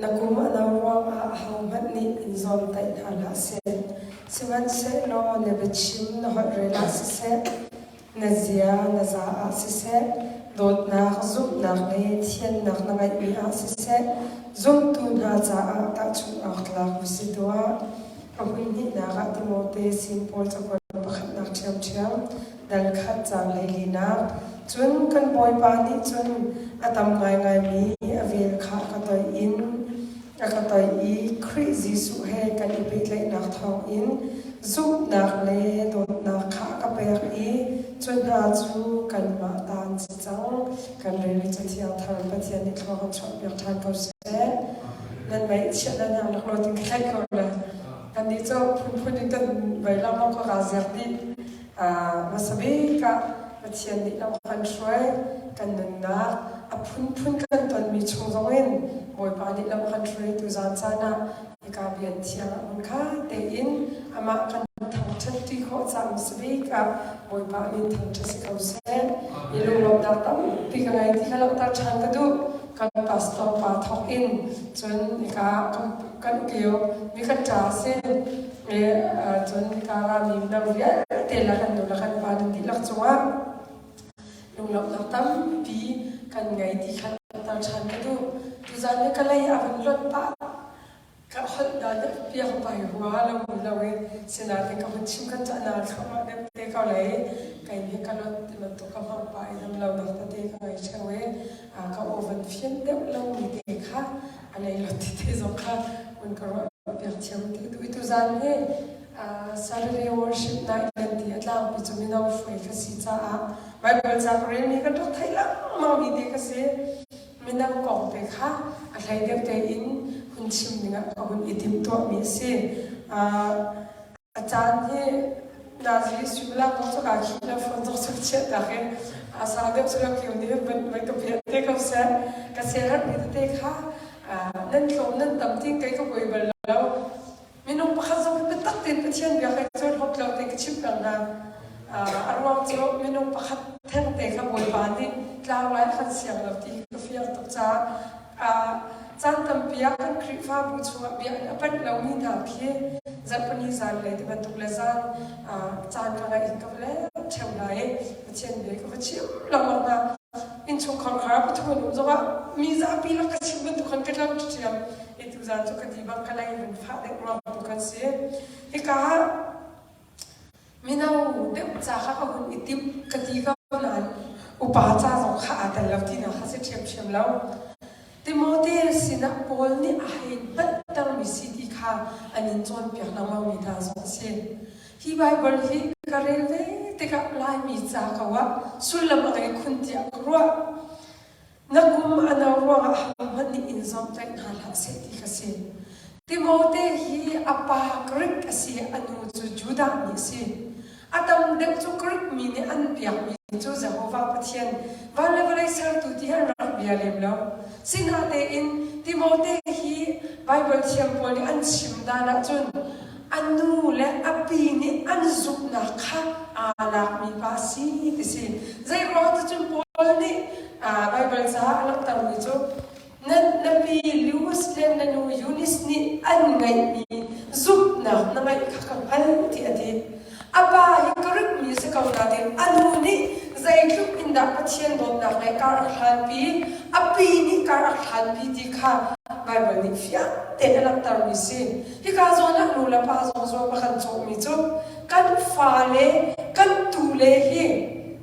Na kum a no ruangah ahohmanh nih in zawmtaih hna hlah seh. Sihmanhsehlaw na biachim na holhrel ah siseh, na zia na za ah siseh, dawtnak, zumhnak le thiannak na ngeihmi ah siseh, zumtu hna caah tahchunh awk tlak va si tuah. A hmunhnihnak ah Timote sin Paul cakuat pakhatnak ṭhiamṭhiam dal khat caang hleilinak. Cun kan Bawipa nih cun a tam ngaingaimi a vel kha a ka toih in a ka toih i Khrih Jesuh he kan i pehtlaihnak thawngin zumhnak le dawtnak kha a ka pek i cu hna cu kanmah ta an si cang. Kan rel i Cathiang thar Pathian nih thlua kan chuahpiak ṭhan ko seh. Nan mei chiah nan hang laklawh tin ka thlaih ko le kannih cu phunphun in kan vei lengmang ko kaa ziak dih. Hmasa bik ah Pathian nih lam a kan hruai, kan nunnak a phunphun kan tonmi chung zongin Bawipa nih lam a kan hruai tuzaan caan ah hika bian thiang ah hmunkhat tein amah kan thangṭhat ṭi khawh caah hmasa bik ah Bawipa min thangṭhat si ko seh. I lunglawmhnak tampi ka ngei ti kha langhter ṭhan ka duh. Kan pastor pa thawk in cun hika kan kio mi kan ṭa a si. Cun Kara mi mino vialte le kan nu le kan pa nan dihlak cungah lunglawmhnak tampi kan ngei ti kha langhter ṭhan ka duh. Tuzaan hi ka lei a van lonh pah. Ka holh dan piak pai hua lo lo i sinain ka hun chim kan cah na thluahmah deuh te ko lei kai nih ka lot ti bantuk ka hmang pah i dam lo nak tete ka ngei ṭheo i ka aw van fian deuh lo mi te kha a lei lot ti te zong kha hun ka ruah piak thiam ti tu tuzan hi Saturday worship night nan ti a tlangpi cu mino hruai ka si caah Bible ca ka relmi kan rak theih lengmang mi te ka si. Mino kong te kha a hlei deuh tein hun chim dingah ka hun i timhtuahmi a si. A caan hi nazi suimilam zong cu kaa khih lo phone zong cu ka chiah tak i a sau deuh cu lo kiu nih van van ka piah te ko seh. Ka siaherhmi tete kha nan tlawm nan tam tiin kei ka buai bal lo. Minung pakhat zong hi biatak tein Pathian bia kai cawn hop lo te ka chimh peng hna. A ruang cu minung pakhat thengte kha Bawipa nih tlau lai a kan siang lo ti ka fiang tuk caah caan tampi ah kan Khrihfabu chungah bia in a panh lomi hna khi zarhpini zan lei ti bantuk le zan caan ka ngaih in ka va leng ṭheo hna i Pathian bia ka va chim lengmang hna. Innchungkhar khar ah pathum an um zongah mi zapi lak ka chim bantuk khan ka tlo ṭhiam i tuzaan cu ka ti bang ka lei vun fah deuh ruang tu kan si. Hika ah mino deuh ca kha ka hun i timh ka ti ko nain upa ca zong kha aa tel lo tinak kha si ṭhiamṭhiam lo. Timote sinah Paul nih a hei hngalhtermi si ti kha an in cawnpiak lengmangmi hna zong a si. Hi Baibal hi ka rel ve tikah Laimi ca ko ah sullam a ngei khun tiah ka ruah. Na kum a no ruangah ahohmanh nih in zawmtaih hna hlah seh ti ka si. Timote hi a pa Greek a si i a nu cu Judah mi a si. A tam deuh cu Greek mi nih an biakmi cu Jehovah Pathian, van le vawlei sertu ti an rak bia lem lo. Sinain Timote hi Baibal thiam pawl nih an chim dan ahcun a nu le a pi nih an zumhnak kha aa lakmi pa a si ti si. Zeiruang ticun Paul nih Baibal caah a langhtermi cu na, na pi Lewis le na nu Eunice nih an ngeihmi zumhnak na ngeih kha ka hngalh ti a ti. A pa hi Greek mi si ko nain a nu nih zeitluk in dah Pathian dawtnak le kar a hlanpi, a pi nih kar a hlanpi ti kha Baibal nih fiang tein a langhtermi si. Hika zawn ah nu le pa zong zuam a kan cawhmi cu kan fale, kan tule hi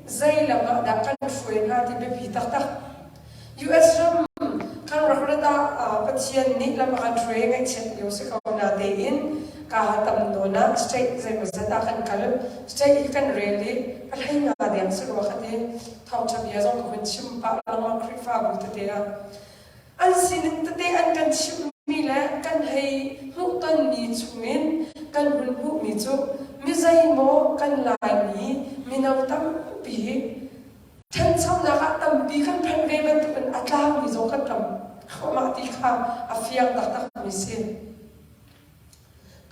zei lam ah dah kan hruai hna ti biapi taktak. US ram kan rak rat ah Pathian nih lam a kan hruai ngaihchiat lio si ko natein ka tam nawn ah state zeimawzat ah kan kal. State hi kan rel i a hlei nga deng si rua ka ti. Thawngṭha bia zong ka hun chim pah lengmang Khrihfabu tete ah. An sining tete an kan chimhmi le kan hei hmuhtonmi chungin kan hun hmuhmi cu mi zeimaw kan Laimi mino tampi hi ṭhanchonak ah tampi kan phanh ve bantukin a tlangmi zong kan tam thluahmah ti kha a fiang taktakmi si.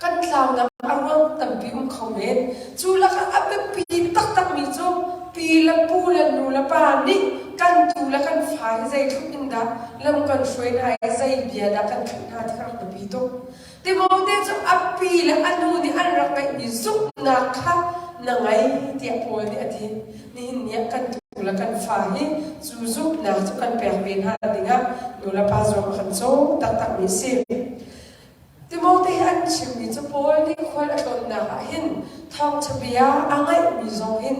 Kan tlaunak a ruang tampi um kho men. Cu lakah a biapi taktakmi cu pi le pu le nu le pa nih kan tu le kan fa hi zeitluk in dah lam kan hruai hna i zei bia dah kan thlih hna ti kha rak biapi tuk. Timote cu a pi le a nu nih an rak ngeihmi zumhnak kha na ngei tiah Paul nih a ti. Nihin ni ah kan tu le kan fa hi cu zumhnak cu kan pek ve hna dingah nu le pa zuam a kan cawm taktakmi a si. Timote hi an chimmi cu Paul nih khual a tlawnnak ah hin thawngṭha bia a ngaihmi zong hin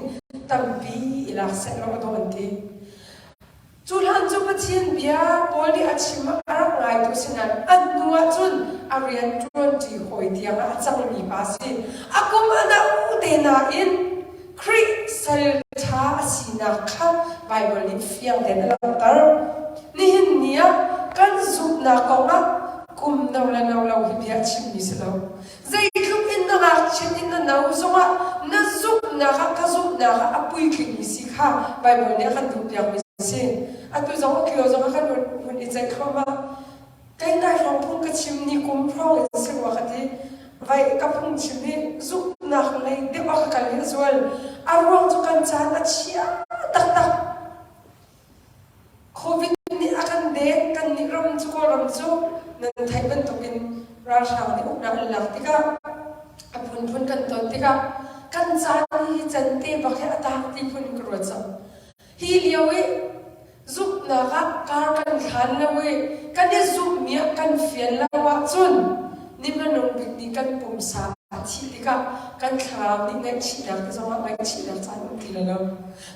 tampi i lak seh law a dawh an ti. Cu hlan cu Pathian bia Paul nih a chim ah a rak ngaitu si nain a hnu ah cun a rian ṭuanṭi hawi tiang ah a cangmi pa a si. A kum a no te nain Khrih sal ṭha a sinak kha Baibal nih fiang tein a langhter. Nihin ni ah kan zumhnak kong ah kum no le no lo hi bia a chimmi si lo. Zeitluk in na ngakchiat in na no zongah na zumhnak ah ka zumhnak ah a puitlingmi si kha Baibal nih a kan duhpiakmi a si. Atu zong a kio zong a kan hun i ceih thluahmah. Kei nai hrawng phung ka chim ni kum hrawng in si rua ka ti. Vai ka phung chim hi zumhnak lei deuh ah ka kal hi a zual. A ruang cu kan caan a chia taktak. Covid nih a kan den, kannih ram cu Kawlram cu nan theih bantukin ralhrang nih uknak an lak tikah a phunphun kan ton tikah kan caan hi can te bak hi a taak ti phun in ka ruat cang. Hi lio i zumhnak ah kar kan hlan lo i kan i zumhmi ah kan fian lo ahcun ni hmanung bik ni kan pumsa a thih tikah kan thlarau nih ngaihchihnak te zongah ngaihchihnak caan um ti lo.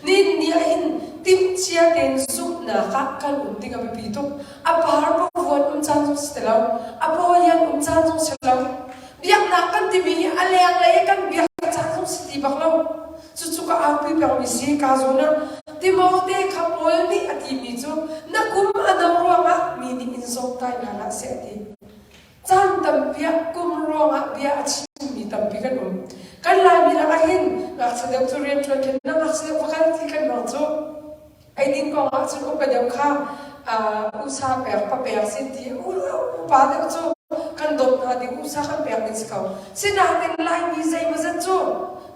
Nin ni ah hin timhcia tein zumhnak ah kan um ding a biapi tuk. A par pavuan um caan zong si ti lo. A pawian um caan zong si lo. Biaknak kan timi hi a lenglei i kan biak caan zong si ti bak lo. Cucu ka aupi pengmi si ka zawn ah Timote kha Paul nih a timi cu na kum a no ruangah mi nih in zawmtai hna hlah seh a ti. Caan tampi ah kum ruangah bia a chimmi tampi kan um. Kan Laimi lakah hin ngakchia deuh cu rianṭuan khin na ngakchia deuh va kal ti kan hmang cu. Eidin kong ah cun upa deuh kha usa pek pa pek sin ti upa deuh cu kan dawt hna ding usa kan pek ding si ko. Sinain Laimi zeimawzat cu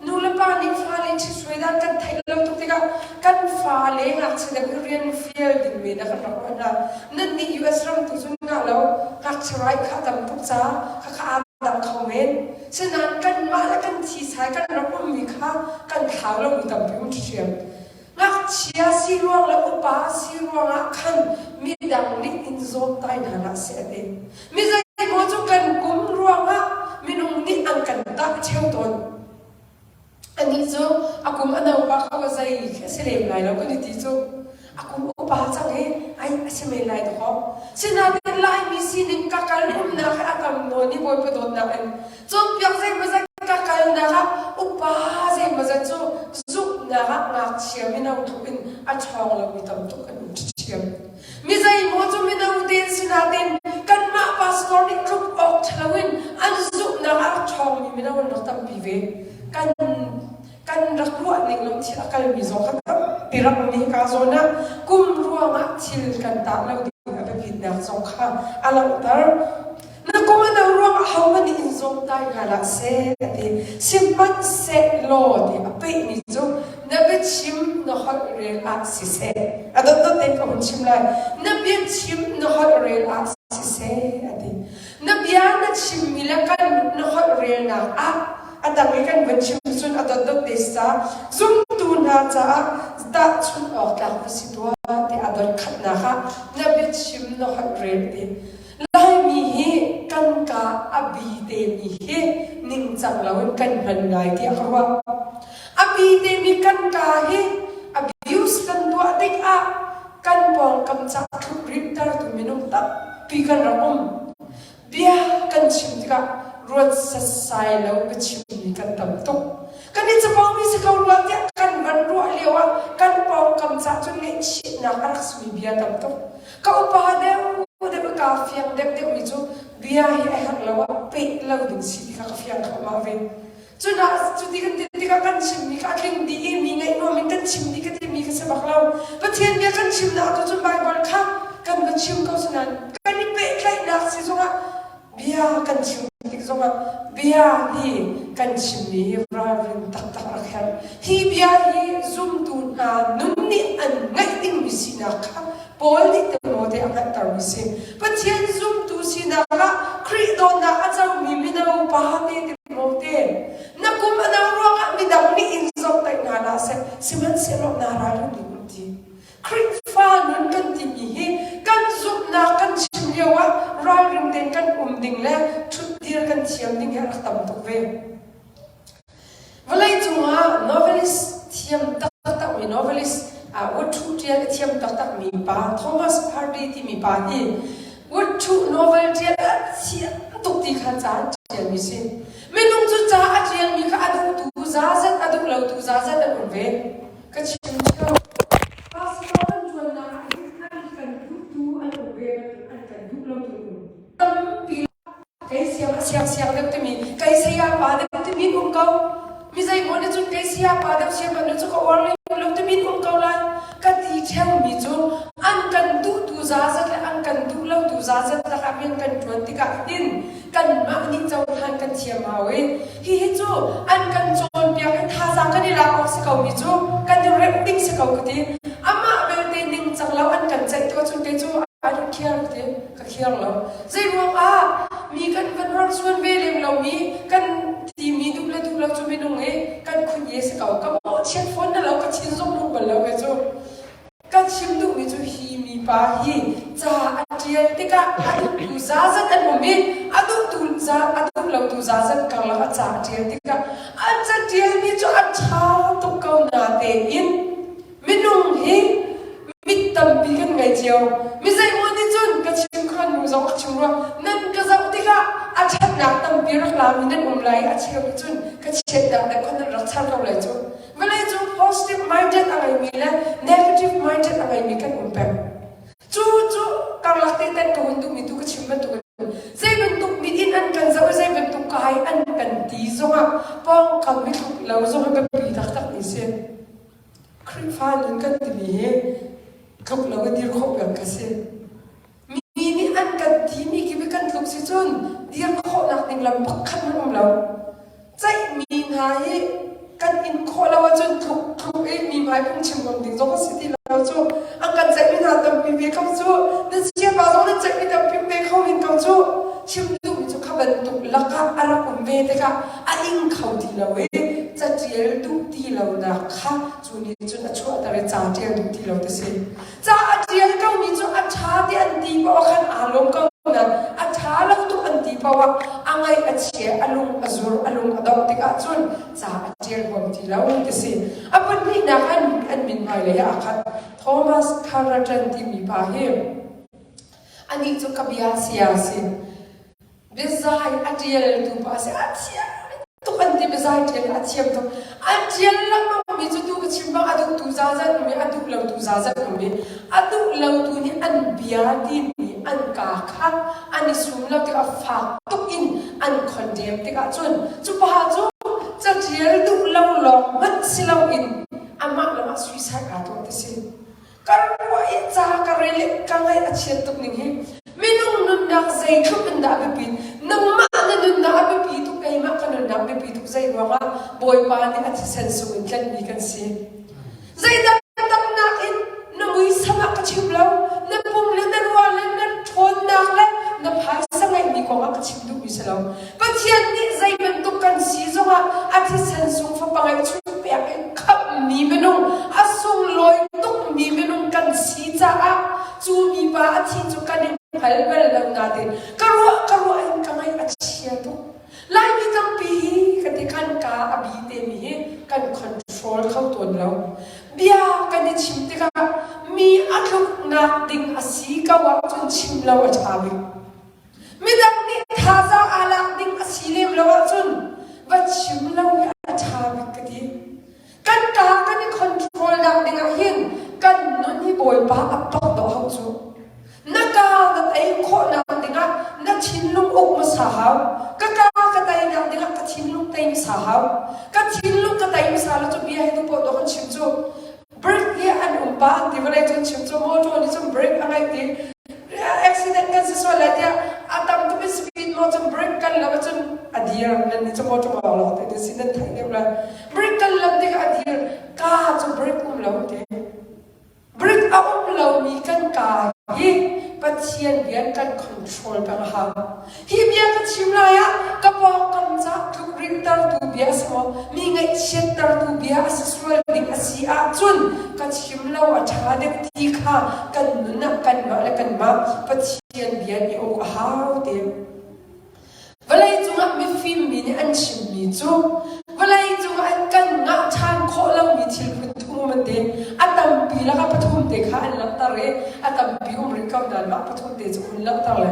Nulepa nih fale ṭhithruai dan kan theih lo tuk tikah kan fale ngakchia deuh hi rian fial ding men ah kan rak ruah hna. Nan nih US ram tu cun ngah lo ngakchia rai kha tam tuk caah khakha aa dang kho men. Sinain kanmah le kan thisai kan rak ummi kha kan thlau lomi tampi um ṭhiam. Ngakchia si ruang le upa si ruangah khan midang nih in zawmtai hna hlah seh a ti. Mi zeimaw cu kan kum ruangah minung nih an kan tah ṭheo tawn. Anih cu a kum a no pah kho a zei khi a si lem lai lo kan i ti cu. A kum upa cang i ai a si men lai dawkaw. Sinain Laimi sining ka kal umnak hi a tam nawn i Bawipa dawtnak in cawnpiak zeimawzat ka kalnak ah upa zeimawzat cu zumhnak ah ngakchia mino tluk in a ṭhawng lomi tam tuk an um ṭhiam. Mi zeimaw cu mino tein sinain kanmah pastor nih tluk awk ṭha loin an zumhnak ah a ṭhawngmi mino an rak tampi ve. Kan kan rak ruah ning lo thil a kalmi zong kha tampi rak um i hika zawn ah kum ruangah thil kan tah lo ding a biapitnak zong kha a langhter. Na kum a no ruangah ahohmanh nih in zawmtai hna hlah seh a ti. Sihmanhsehlaw ti a pehmi cu na biachim na holh rel ah siseh. A dotdot tein ka hun chim lai. Na biachim na holh rel ah siseh a ti. Na bia na chimmi le kan na holh relnak ah a dang i kan van chim cun a dotdot te sa zumtu hna caah tahchunh awk tlak va si tuah ti a dot khatnak ah na biachim na holh rel ti. Laimi hi kan ka a bi temi hi ningcang loin kan hman ngai tiah ka ruah. A bi temi kan ka hi abuse kan tuah tikah kan pawngkam ca tluk rintertu minung tampi kan rak um. Bia kan chim tikah ruat setsai lo biachimmi kan tam tuk. Kan i capomi si ko rua tiah kan van ruah lio ah kan pawngkam ca cun ngaihchihnak a rak simi bia tam tuk. Ka upa deuh deuh ka fiang deuh deuhmi cu bia hi a herh lo ah peh lo ding si ti kha ka fiang thluahmah ve. Cunah cuti kan ti tikah kan chimmi kha a tling dih i mi ngaih nuam in kan chim dih ka timi kha si bak lo. Pathian bia kan chimnak tu cun Baibal kha kan va chim ko sinain kan i pehtlaihnak si zongah bia kan chim tik. zongah bia hi kan chimmi hi ralrin taktak a herh. Hi bia hi zumtu hna nun nih an ngaih dingmi sinak kha Paul nih Timote a hngalhtermi si. Pathian zumtu sinak ah Khrih dawtnak a comi mino pa te Timote, na kum a no ruangah midang nih in zomhtaih hna hlah seh, sihmanhsehlaw naa ralring ding um ti. Khrihfa nun kan timi hi kan zumhnak kan chim lioah ralring tein kan um ding le ṭhutdir kan thiam ding hi a rak tam tuk ve. Vawleicung ah novelist thiam taktakmi novelist Woodrow ṭial a thiam taktakmi pa Thomas Hardy timi pa hi Woodrow novel ṭial a thiam tuk ti kha ca an ṭialmi si. Minung cu ca a ṭialmi kha a duhtu zazat a duh lotu zazat an um ve. Ka chim ṭheo. Pastor kan ṭuannak ah hin an kan duhtu an um ve bantuk an kan duh lotu an um. Tampi Kei siang a siang siang deuh timi kei saya pa deuh timi um ko. Mi zeimaw nih cun kei saya pa deuh siang pa cu ka uar lem lo timi um ko lai. Ka ti ṭheumi cu an kan duhtu zazat le an kan duh lotu zazat lakah rian kan ṭuan tikah hin kanmah nih cohlan kan thiam hau i hihi cu an kan cawnpiak i thazaang kan i lak awk si ko mi cu kan i remh ding si ko ka ti. Amah belte ningcang lo an kan ceih tu ahcun kei cu I don't care ka ti. Ka khiar lo. Zeiruang ah mi kan van rak zuan ve lem lomi kan timi duh le duh lo cu minung i kan khun ye si ko. Ka mawhchiat fawn na lo ka thin zong lung bal lo ke cu. Ka chim duhmi cu hi mi pa hi ca a ṭial tikah a duhtu zazat an um i a duhtu za a duh lotu zazat karlak a ca a ṭial tikah a ca ṭialmi cu a ṭha tuk ko natein Minung hi mit tampi kan ngei cio. Mi zeimaw nih cun ka chim kha nu zong a chim rua. Nan ka zoh tikah a ṭhatnak tampi rak lami nan um lai i a cheu nih cun ka chiatnak deuh kha nan rak char ko lai cu. Vawlei cu positive minded a ngeimi le negative minded a ngeimi kan um peng. Cu cu karlak te ten ka hun duhmi tu ka chim bantuk in zei bantuk mit in an kan zoh i zei bantuk kai an kan ti zongah pawngkam i tluk lo zong hi biapi taktak mi si. Khrihfa nun kan timi hi tluk lo in dir khawh peng kha si. Mi nih an kan timi khi kan tluk si cun dir khawhnak ding lam pakhat hmanh um lo. Ceihmi hna hi kan in khawh lo ahcun tluk tluk i mi hmai phungchim ngam ding zong a si ti lo cu. An kan ceihmi hna tampi ve ko cu. Na chiapa zong nan ceihmi tampi ve kho men ko cu. Chim duhmi cu kha bantuk lakah a rak um ve tikah a ing kho ti lo i catial duh ti lonak kha cu nih cun a chuahter i ca ṭial duh ti lo ti si. Ca a ṭial komi cu a ṭha ti an ti paoh ah khan aa lawm ko nain a ṭha lo tuk an ti paoh ah a ngaih a chia, a lung a zur, a lung a dongh tikah cun ca a ṭial huam ti lo ti si. A pahnihnak an, an min hmailei ah a khat. Thomas Carlton timi pa hi anih cu ka bia sia a si. Biazai a ṭialtu pa a si. A thiam tuk an ti biazai ṭial a thiam tuk. A ṭial lengmangmi cu tu ka chim bang a duhtu zazat um i a duh lotu zazat um i a duh lotu nih an bia timi an kaa kha an i sum lo tikah fak tuk in an condemn tikah cun cu pa cu caṭial duh lo lawng hmanh si loin amah le mah suicide aa tuah ti si. Ka ruah i ca ka rel i ka ngaih a chiat tuk ning hi minung nunnak zeitluk in dah a biapit nangmah na nunnak a biapi tuk keimah ka nunnak biapi tuk zei ruangah Bawipa nih a thisen sung in tlenmi kan si zeidah damnak in na muisam ah ka chim lo na pum le na ruah le na ṭhawnnak le na phaisa ngeihmi kong ah ka chim duhmi si lo Pathian nih zei bantuk kan si zongah a thisen sung fapa ngeihchun pek in khamhmi minung a sunglawi tukmi minung kan si caah cu mipa a thi cu kan i hngal bal lo nain ka ruah ka ruah in ka ngaih a chia tuk. Laimi tampi hi ka ti kan ka a bi temi hi kan control kho tawn lo. Bia kan i chim tikah mi a tluknak ding a si ko ahcun chim lo a ṭha bik. Midang nih thazaang aa lak ding a si lem lo ahcun va chim lo hi a ṭha bik ka ti. Kan kaa kan i control nak ding ah hin kan nun hi Bawipa a pak dawh hau cu. Na kaa na tei khawhnak ding ah na thinlung uk hmasa hau. Ka kaa ka tei nak ding ah ka thinlung tei hmasa hau. Ka thinlung ka tei hmasa lo cu bia hi tu poh dawh kan chim cu. Brake hi an um pah an ti vawlei cun chim cu motor nih cun brake a ngeih ti accident kan si sual lai tiah a tam tuk in speed maw cun brake kan lo ahcun. dir nan nih cu motor lawng te nan si nan theih deuh lai. Brake kan lam tikah a dir ka cu brake um lo te. Brake a um lomi kan ka hi Pathian rian kan control peng a hau. Hi bia ka chim lai ah ka pawngkam ca tlukrintertu bia a si maw, mi ngaihchiattertu bia a si sual ding a si ahcun ka chim lo a ṭha deuh ti kha kan nun ah kanmah le kanmah Pathian bia nih uk a hau te. Vawlei cungah mifim mi nih an chimmi cu vawlei cungah an kan ngah ṭhan khawh lomi thil phun thum an ti. A tampi lakah pathum te kha an langhter i a tampi um rih ko nain mah pathum te cu hun langhter le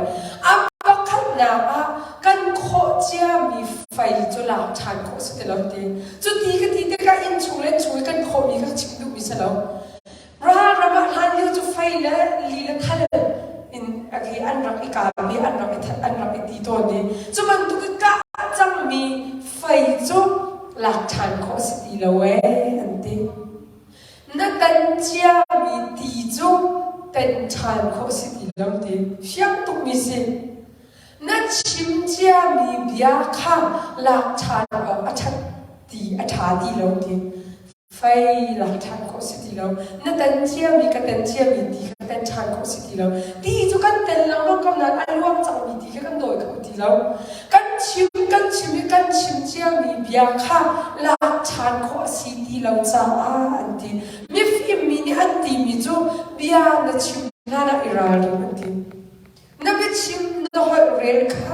a pakhatnak ah kan khawh ciami fei cu lak ṭhan khawh si ti lo ti. Cuti ka ti tikah innchung le chung i kan khawhmi kha chim duhmi si lo. Ralram ah hlan lio cu fei le li le thal in khi an rak i kaam i an rak i that an rak i ti tawn i cu bantuk i kah cangmi fei cu lak ṭhan khawh si ti lo ee an ti. Na tan ciami ti cu ten ṭhan khawh si ti lo ti. Fiang tukmi si. Na chim ciami bia kha lak ṭhan awk a ṭhat ti a ṭha ti lo ti. Fei lak ṭhan khawh si ti lo. Na tan ciami ka tan ciami ti kha tan ṭhan khawh si ti lo. Ti cu kan tel lengmang ko nain a luang cangmi ti kha kan dawi kho ti lo. Kan chim kan chim i kan chim ciami bia kha lak ṭhan khawh a si ti lo caah an ti. Mifim mi nih an timi cu bia na chim hlan ah i ralring an ti. Na biachim na holh rel kha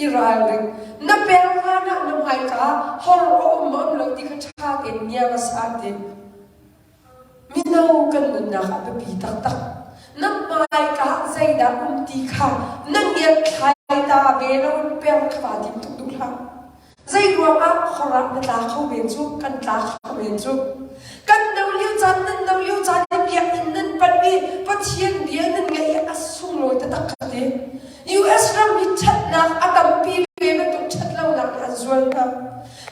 i ralring. Na peng hlan ah na hmaika hor a um maw um lo ti kha ṭha tein ngia hmasa ti. Mino kan nunnak ah biapi taktak. Na hmaika ah zeidah um ti kha na ngiatthlai ta ve lo in per kha vaa tim tuk duh hlah. Zeiruang ah hor ah na tla kho men cu kan tla kho men cu. Kan no lio caan nan no lio caan i biakinn nan panh i Pathian bia nan ngaih i a sunglawi taktak kha ti. US ram hi ṭhatnak a tampi ve bantuk ṭhatlonak nih an zual hna.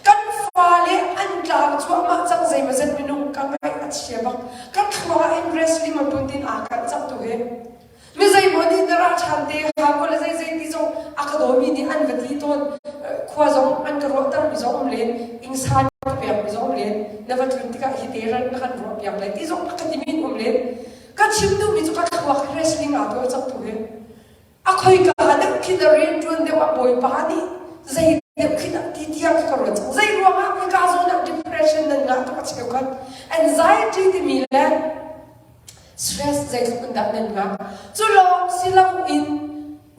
Kan fale an tlau cuahmah cang zeimawzat minung ka ngaih a chia bak. Ka thluak ah in wrestling a tin aa kanh cang tu hi. Mi zeimaw nih na ra ṭhan te ha ko le zeizei ti zong a ka dawmi nih an va ti tawn. Khua zong an ka ruahtermi zong um len, ingsan ka pekmi zong um len, na va tlun tikah hi te ran na kan ruahpiak lai ti zong a ka timi um len. Ka chim duhmi cu ka thluak hi wrestling aa tuah cang tu hi. A khoika deuh khi na rian ṭuan deuh ah Bawipa nih zei deuh khi dah ti tiang ka ruat cang. Zei ruangah hika zawn ah depression nan ngah tuk a cheukhat. Anxiety timi le Stress zeitluk in dah nan ngah? Cu lawng si loin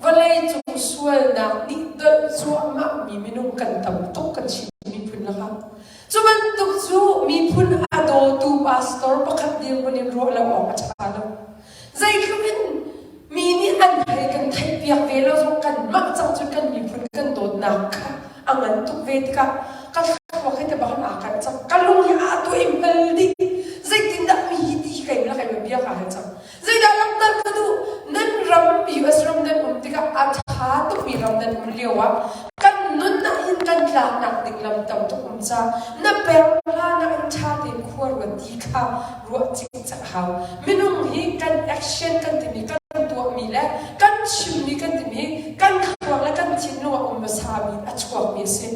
vawleicung sualnak nih dolh cuahmah mi minung kan tam tuk kan Chin miphun lakah. Cu bantuk cu miphun a dawtu pastor pakhat dirhmun in ruah lo awk a ṭha lo. Zeitluk in mi nih an hei kan theihpiak ve lo zong kanmah cang cun kan miphun kan dawtnak kha a ngan tuk ve tikah ka thluak hi te bak in aa kanh cang ka lung hi aa tuah i hmal dih zeitindah mi hi ti kai la kai bia ka hal cang zeidah langhter ka duh nan ram US ram nan um tikah a ṭha tukmi ram nan um lio ah kan nun ah hin kan tlaknak ding lam tam tuk um ca na per hlan ah in ṭha tein khua ruat ti kha ruah cikcek hau minung hi kan action kan timi kan tuahmi le kan chimmi kan timi kan thluak le kan thinlung a um hmasami a chuakmi a si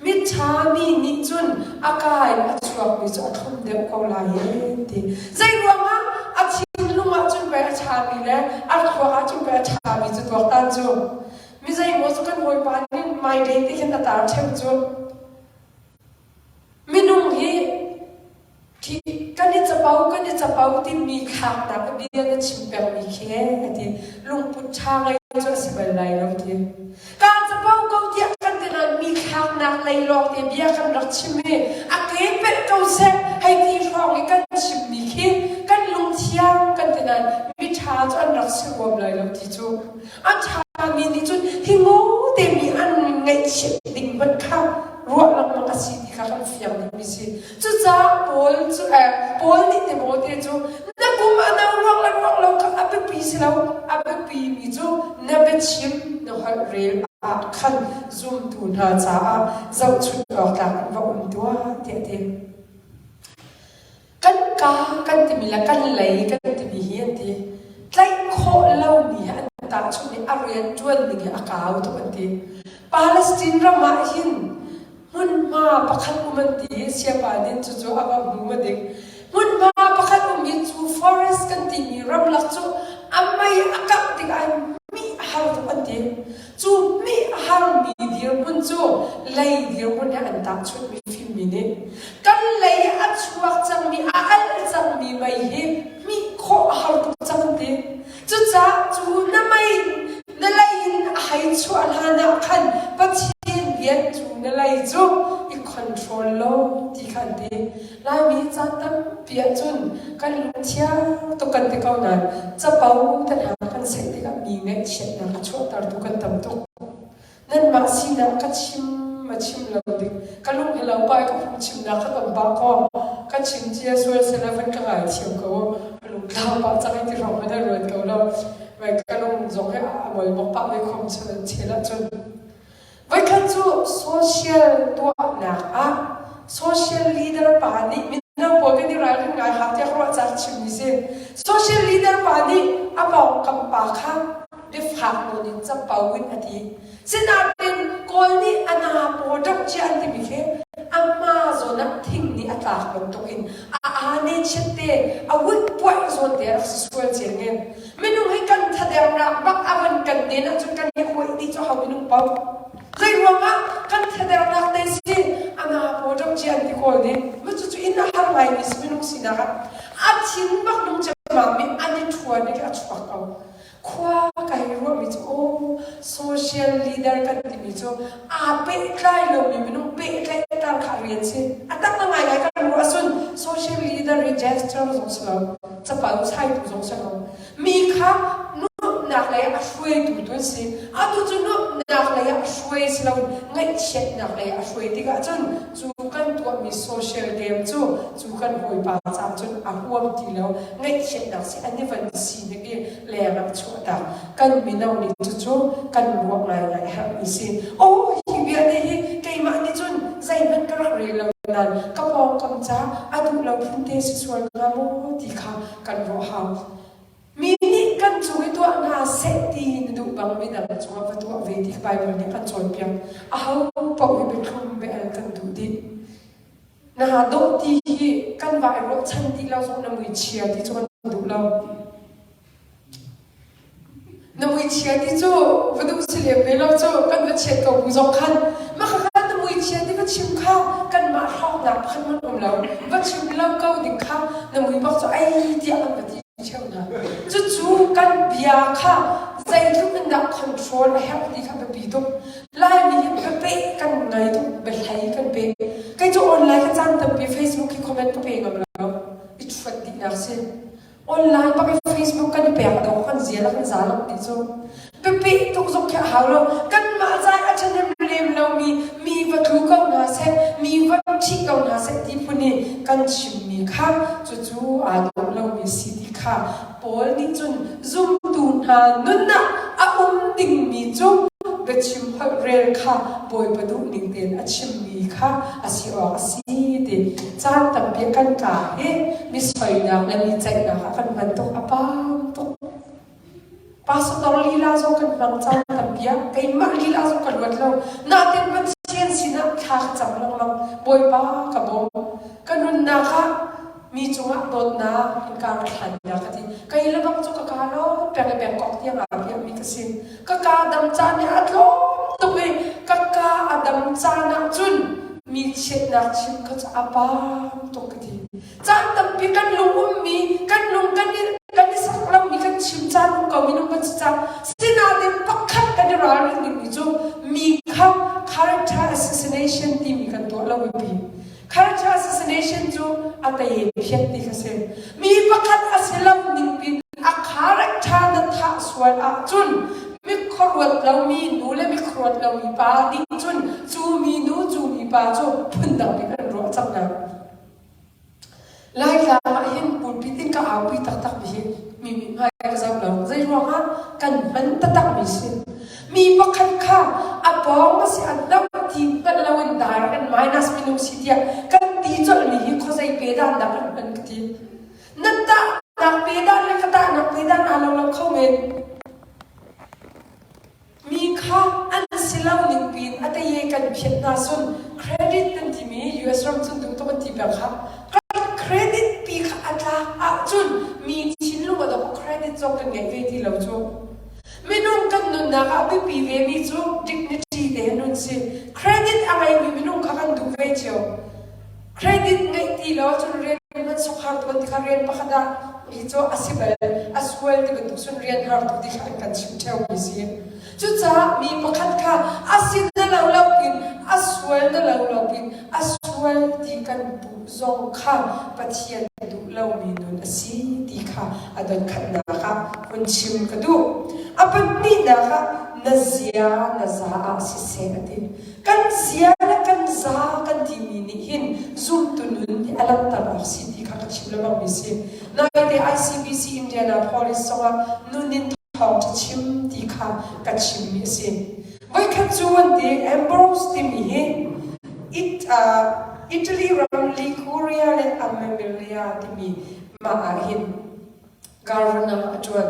miṭhami nih cun a ka in a chuakmi cu a thlum deuh ko lai e ti zei ruangah a thinlung ah cun pei a ṭhami le a thluak ah cun pei a ṭhami cu tuaktan cu mi zeimaw cu kan bawipa nih my day ti khin a tar ṭheu cu Minung hi kan i capo kan i capo timi thlaknak bia na chim pengmi khi a ti. Lungput ṭha ngei cu a si bal lai lo ti. Kaa capo ko tiah kan ti nain mi thlaknak lei lawng te bia kan rak chim i a ke pelh ko seh hei ti hrawng i kan chimmi khi kan lungthiang kan ti nain mi ṭha cu an rak si huam lai lo ti cu. A ṭhami nih cun hi ngaw te mi an ngaihchiat ding hmanh kha ruah lengmang a si ti kha kan fiang dingmi si. Cucaah Paul cu eh, Paul nih Timote cu na kum a no ruang le ruang lo kha a biapi si lo, a biapi mi cu na biachim na holh rel ah khan zumtu hna caah zohchunh awk tlak in va um tuah tiah a ti. Kan ka kan timi le kan lei kan timi hi an ti. Tlaih khawh lomi hi an. tahchunh i a rianṭuan ning hi a kau tuk an ti. Palestine ram ah hin hmunhma pakhat um an ti i siapa nih cucu a va hmu ma dik. Hmunhma pakhat um i cu forest kan timi ramlak cu a mei a kangh tikah hin mih a har tuk an ti. Cu mih a harmi dirhmun cu lei dirhmun he an tahchunh mi fimmi nih kan lei a chuak cangmi a alh cangmi mei hi hmih khawh a har tuk cang an ti. Cucaah cu na mei na lei in a hei chuah hlan ah khan Pathian rian cu na lei cu i control law ti kha an ti. Laimi caan tampi ahcun kan lungthiang tuk kan ti ko nain capo te hna kan saih tikah mi ngaihchiatnak a chuahtertu kan tam tuk. Nanmah sinah ka chim ma chim lo ding ka lung hi lo pa i ka phungchimnak kha kan pah kaw ka chim cia sual sela van ka ngaithiam ko ka lung tlau pah cang i ti hrawng hmanh a ruat ko lo. Vai ka lung zong hi a mol bak pah ve khom chel ahcun Voikhat cu social tuahnak ah social leader pa nih mino pawl kan i ralrin ngai hau tiah ka ruah caah chimmi si. Social leader pa nih a pawngkam pa kha biafak nawn in capo in a ti. Sinain Kawl nih a na paw ṭap cia an timi khi a hma zawn ah thing nih a tlak bantukin a aa ne chiat te a wit puaih zawn te a rak si sual ceng in Minung hi kan thadernak bak a van kan den ahcun kan i huai dih cu ho minung paoh. Zei ruangah kan thadernak te si ana paw ṭam ci an ti kawl nih ma cucu inn a har ngaimi si minung sinak ah a thin bak nung cemam mi an i ṭhuan i a chuak ko. Khua ka hei ruahmi cu aw social leader kan timi cu aa pehtlai lomi minung pehtlaihter kha rian si. A tak na ngaingai kan ruah ahcun social leader hi gesture zong si lo. Capal chaitu zong si lo. Mi kha nuamhnak lei ah a hruaitu tu an si. Atu cu nuamhnak lei ah a hruai si lo ngaihchiatnak lei ah a hruai tikah cun cu kan tuahmi social game cu cu kan hawipa caah cun a huam ti lo. Ngaihchiatnak si an i van si hnik i leng ah chuahtak. Kan mino nih cucu kan ruah ngaingai a herhmi si. Oh, hi bia te hi keimah nih cun zeihmanh ka rak rel lo nain ka pawngkam ca a duh lo phun te si sual hnga maw ti kha kan ruah hau. Mi nih kan cung i tuah hna seh ti na duh bang midang cungah va tuah ve ti Baibal nih kan cawnpiak. Aho paoh hi biathlum bia kan duh dih. Na dawh ti hi kan va i ruahchan ti lo zong na mui chia ti cu kan duh lo. Na muichia ti cu va duh si lem ve lo cu kan va chiat ko bu zong khan mah kha na muichia ti va chim kha kanmah hrawknak pakhat hmanh um lo va chim lo ko ding kha na mui bak cu ai tiah an va ti ṭheo hna. Cucu kan bia kha zeitluk in dah control a herh ti kha biapi tuk. Laimi hi biape kan ngai tuk biahlei kan pe. Kei cu online ka caan tampi Facebook hi comment ka pe ngam lo. I ṭhuat dihnak si. Online bak i Facebook kan i pek dawk kan zial kan za lo ti cu. Biapi tuk zong khi a hau lo. Kanmah zai a ṭhahnem lem lomi mi va tlu ko hna seh, mi va ṭhi ko hna seh ti phun i kan chimmi kha cucu aa dawh lomi si ti kha Paul nih cun zumtu hna nun ah a um dingmi cu biachim holh rel kha Bawipa duh ning tein a chimmi kha a si awk a si ti caan tampi kan kaa hi mi soinak le mi ceihnak ah kan hman tuk a pam tuk. Pastor lila zong kan hmang caan tampi ah keimah lila zong ka luat lo. Natin Pathian sinah thla ka cam lengmang. Bawipa ka bawm. Ka nunnak ah mi cungah dawtnak in ka hlan na ka ti. Kei le bang cu ka ka lo peng le Bangkok tiang ah biakmi ka si. Ka ka dam caan hi a tlawm tuk i ka ka a dam caan ah cun mi chiatnak chim kha cu a pam tuk ka ti. Caan tampi kan lung ummi, kan lung kan i kan i sak lomi kan chim caan um ko minung kan si cang. Sinain pakhat kan i ralrin dingmi cu mi kha character assassination timi kan tuah lo biapi. Character assassination cu a tei phiat ti kha si. Mi pakhat a si lo ning pin a character na thah sual ahcun mi khuaruat lomi nu le mi khuaruat lomi pa nih cun cu mi nu cu mi pa cu phundang bik an ruah cang hna. Laitlang ah hin pulpit in ka aupi taktak mi hi mi mithmai ka zoh lo. Zei ruangah kan hman taktak mi si. Mi pakhat kha a pawng a si a doh ti hngalh loin direct in minus minung si tiah kan ti colh mi hi khuazei pe dan dah kan hman ka ti. Na tahnak pe dan le ka tahnak pe dan aa lo lo kho men. si lo ning piin a taye kan phiat hna sun credit kan timi US ram cun duh tuk an ti peng kha. Credit pi kha a tlak ahcun mi thinlung a dok credit zong kan ngeih ve ti lo cu. Minung kan nunnak ah biapi ve mi cu dignity te nun si. Credit a ngeimi minung kha kan duh ve cio. Credit ngeih ti lo cun rian hman sok har tuk an ti kha rian pakhat ah hi cu a si bal a sual ti bantuk cun rian har tuk ti kha an kan chim ṭheo mi si. Cucaah mi pakhat kha a si na lo lo pin a sual na lo lo pin a sual ti kan puh zong kha Pathian duh lomi nun a si ti kha a donkhatnak ah hun chim ka duh. A pahnihnak ah na zia na za ah siseh a ti. Kan zia le kan za kan timi nih hin zumtu nun hi a langhter awk si ti kha ka chim lengmang mi si. Naite ICBC Indianapolis zongah nun in thawngṭha chim ti kha ka chimmi a si. Voikhat cu an ti Ambrose timi hi It, uh, Italy ram Liguria le Amelia timi mah ah hin governor a ṭuan.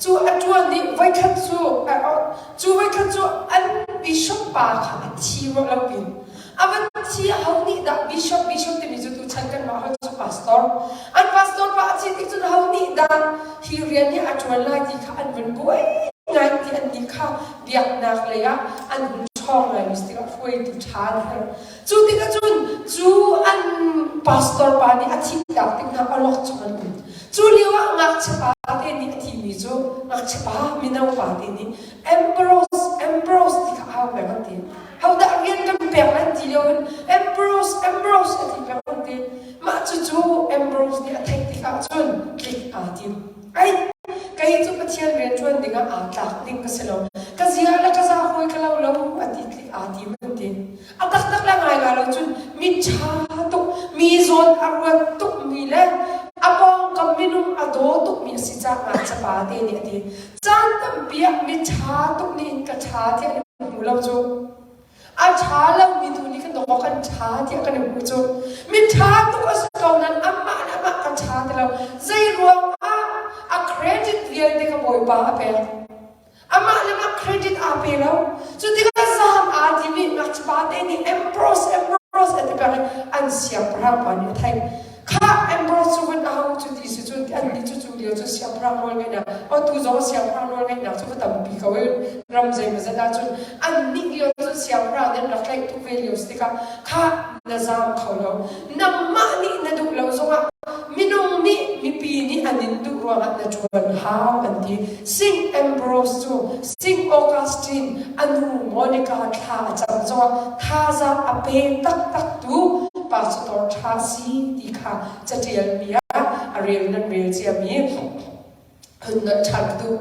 Cu a ṭuan i voikhat cu cu voikhat cu an bishop pa kha a thi ruah lo pin a van thi ho nih dah bishop bishop timi cu tuchan kan mah hoi cu pastor an pastor pa a thi tik cun ho nih dah hi rian hi a ṭuan lai ti kha an van buai ngai ti an nih kha biaknak lei ah an hun ṭhawng ngai mi tikah hruaitu ṭha an herh Cu tikah cun cu an pastor pa nih a thihtak tik hna awlok chung an um. Cu lio ah ngakchia pa te nih a thimi cu ngakchia pa mino pa te nih Ambrose Ambrose ti kha au peng an ti. Hodah rian kan pek an ti lio in Ambrose Ambrose a ti peng an ti. Mah cucu Ambrose nih a theih tikah cun tlik aa tim. Ai kei cu Pathian rian ṭuan dingah aa tlak ding ka si lo. Ka zia le ka za hawi ka lo lo a ti tlik aa tim an ti. A taktak le ngai lo cun mi ṭha tuk, mi zawn a ruat tukmi le a pawngkam minung a daw tukmi a si caah ngakchia pa te nih a ti. Caan tampi ah mi ṭha tuk nih in ka ṭha tiah an hmu lo cu. A ṭha lomi tu nih kan dawk kan ṭha tiah kan i hmu cu. Mi ṭha tuk a si ko nain amah le amah ka ṭha ti lo. Zei ruang ah a credit vialte ka Bawipa a pek. Amah le mah credit aa pe lo. Cu tikah zaam aa timi ngakchia te nih Ambrose, Ambrose an ti peng i an siangpahrang pa nih a theih. Khah Ambrose cu vun aho cu ti si cun an nih cu cu lio cu siangpahrang nawl ngeihnak atu zong siangpahrang nawl ngeihnak cu va tampi ko i ram zeimawzat ahcun an nih lio cun siangpahrang nih an rak tlaih tuk ve lio si tikah khah na zaam kho lo. Nangmah nih na duh lo zongah minung nih mipi nih an in duh ruangah na ṭuan hau an ti. Saint Ambrose cu Saint Augustine a nu Monica thla a cam zongah thazaang a pe taktak tu pastor ṭha si ti kha caṭialmi ah a rel nan rel ciami hun nolh ṭhan ka duh.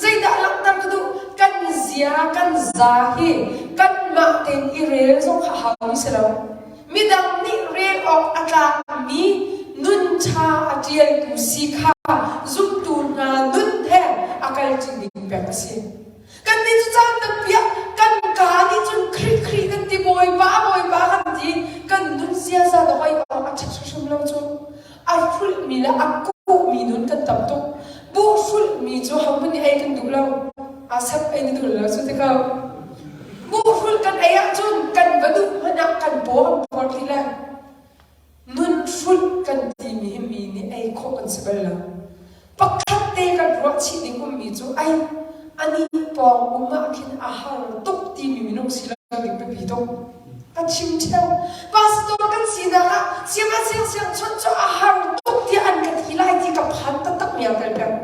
Zeidah langhter ka duh? Kan zia, kan za hi kanmah tein i rel zong kha hau si lo. Midang nih rel awk a tlakmi nun ṭha a ṭialtu si kha zumtu hna nun he a kalṭi ding pek a si. Kannih cu caan tampi ah kan kaa nih cun Khrih Khrih kan ti Bawipa Bawipa kan ti kan nun ziaza dawh awk a ṭhat hrimhrim lo cu. A hrulhmi le a kuhmi nun kan tam tuk. Buh hrulhmi cu hohmanh nih ei kan duh lo. Aa sep ei na duh lo cu ti ko. Buh hrulh kan ei ahcun kan va duh hmanh ah kan paw an puar ti le nun hrulh kan timi hi mi nih ei khawh kan si bal lo. Pakhat te kan ruah chih ding ummi cu ai ani pawng um ah khin a har tuk timi minung si lo ding biapi tuk. Ka chim ṭheo. Pastor kan sinak ah siangah siang siang chawnh cu a har tuk tiah an ka ti lai ti ka phan taktak mi aa tel peng.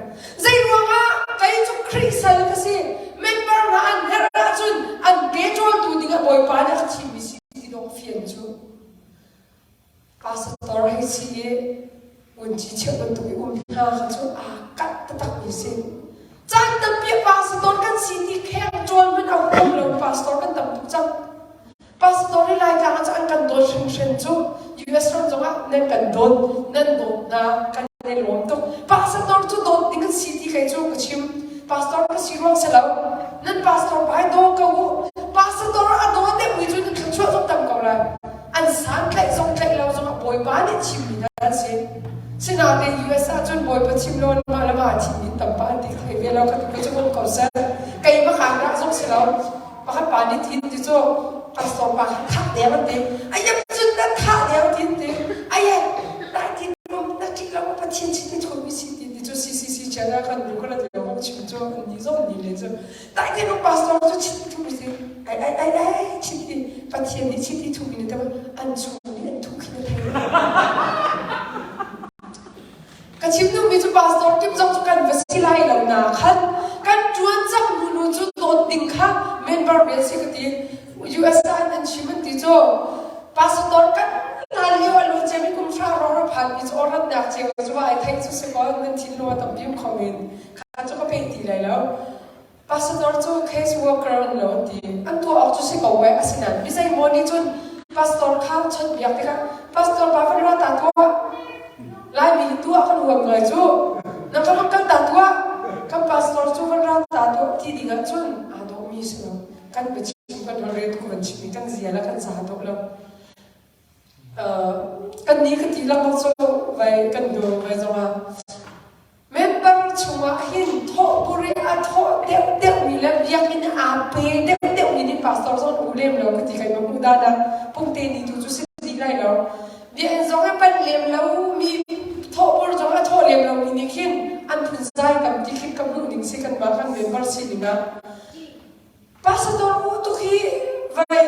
Zei ruangah kei cu Khrih sal ka si. Member hna an herh ahcun an ke ṭawltu dingah Bawipa nih a ka thimmi si ti dawh fian cu. Pastor hei si i vunci cheuh bantuk i um hna kha cu aa kalh taktak mi si. Caan tampi ah pastor kan si ti kheng ṭawl hmanh a huam lo pastor kan tam tuk cang. Pastor hi Laitlang ah cun an kan dawt hringhran cu US ram zongah nan kan dawt, nan dawt hna kan i lawm tuk. Pastor cu dawt ding kan si ti kei cu ka chim. Pastor ka si ruang si lo. Nan pastor pa hi daw ko u. Pastor a daw deuhmi cu nan thluachuah zong tam ko lai. An santlaih zong tlaih lo zongah Bawipa nih chimmi hna an si. Sinain US ahcun Bawipa chim lo mah le mah thimmi tampa an ti thai ve lo ka ti cu um ko seh. Keimah kaan rah zong si lo. Pakhat pa nih thin ti cu pastor pa kha thah deng an ti. Ayam cun na thah deng tin ti. Aye dai tin um na ṭih lo Pathian chin ti thumi si ti ti cu CCC channel kan nu kala ti lo chim cu an ni zong ni le cu dai tin um pastor cu chin ti thumi si ai ai ai ai chin ti Pathian nih chin ti thumi ni te an chung nih an thu khi na thei. Ka chim duhmi cu pastor Kim zong cu kan va si lai lo na khan kan ṭuan cang hnu cu dawt ding kha member rian si ka ti. US ah an chim an ti cu pastor kan hlan lio a lu cem kum hra ro ra phan mi cu oratnak cio cu ai theih cu si ko nan thinlung a tam bim kho men kha cu ka pe ti lai lo. Pastor cu case worker an lo an ti. An tuah awk cu si ko weh asinain mi zeimaw nih cun pastor kha chawnhbiak tikah pastor pa van ra ta tuah. Laimi hi tuah kan huam ngai cu. Nang ka rak kal ta tuah. Kan pastor cu van ra ta tuah ti ding ah cun aa dawhmi si lo. Kan biachim kan holhrel tu kan chim i kan zia le kan ca dawh lo. Kan ni ka ti lengmang cu vai kan du vai zongah Member chungah hin thawhbur i a thawh deuhdeuhmi le biakinn aa pe deuhdeuhmi nih pastor zong u lem lo ka ti kai ma hmuh dan ah pungte ni tu cu si dih lai lo. Biakinn zong a panh lem lo mi thawhbur zong a thawh lem lomi nih khin an phunzai tam ti khin ka hmuh ning si kanmah kan member sining ah. Pastor u tuk hi vai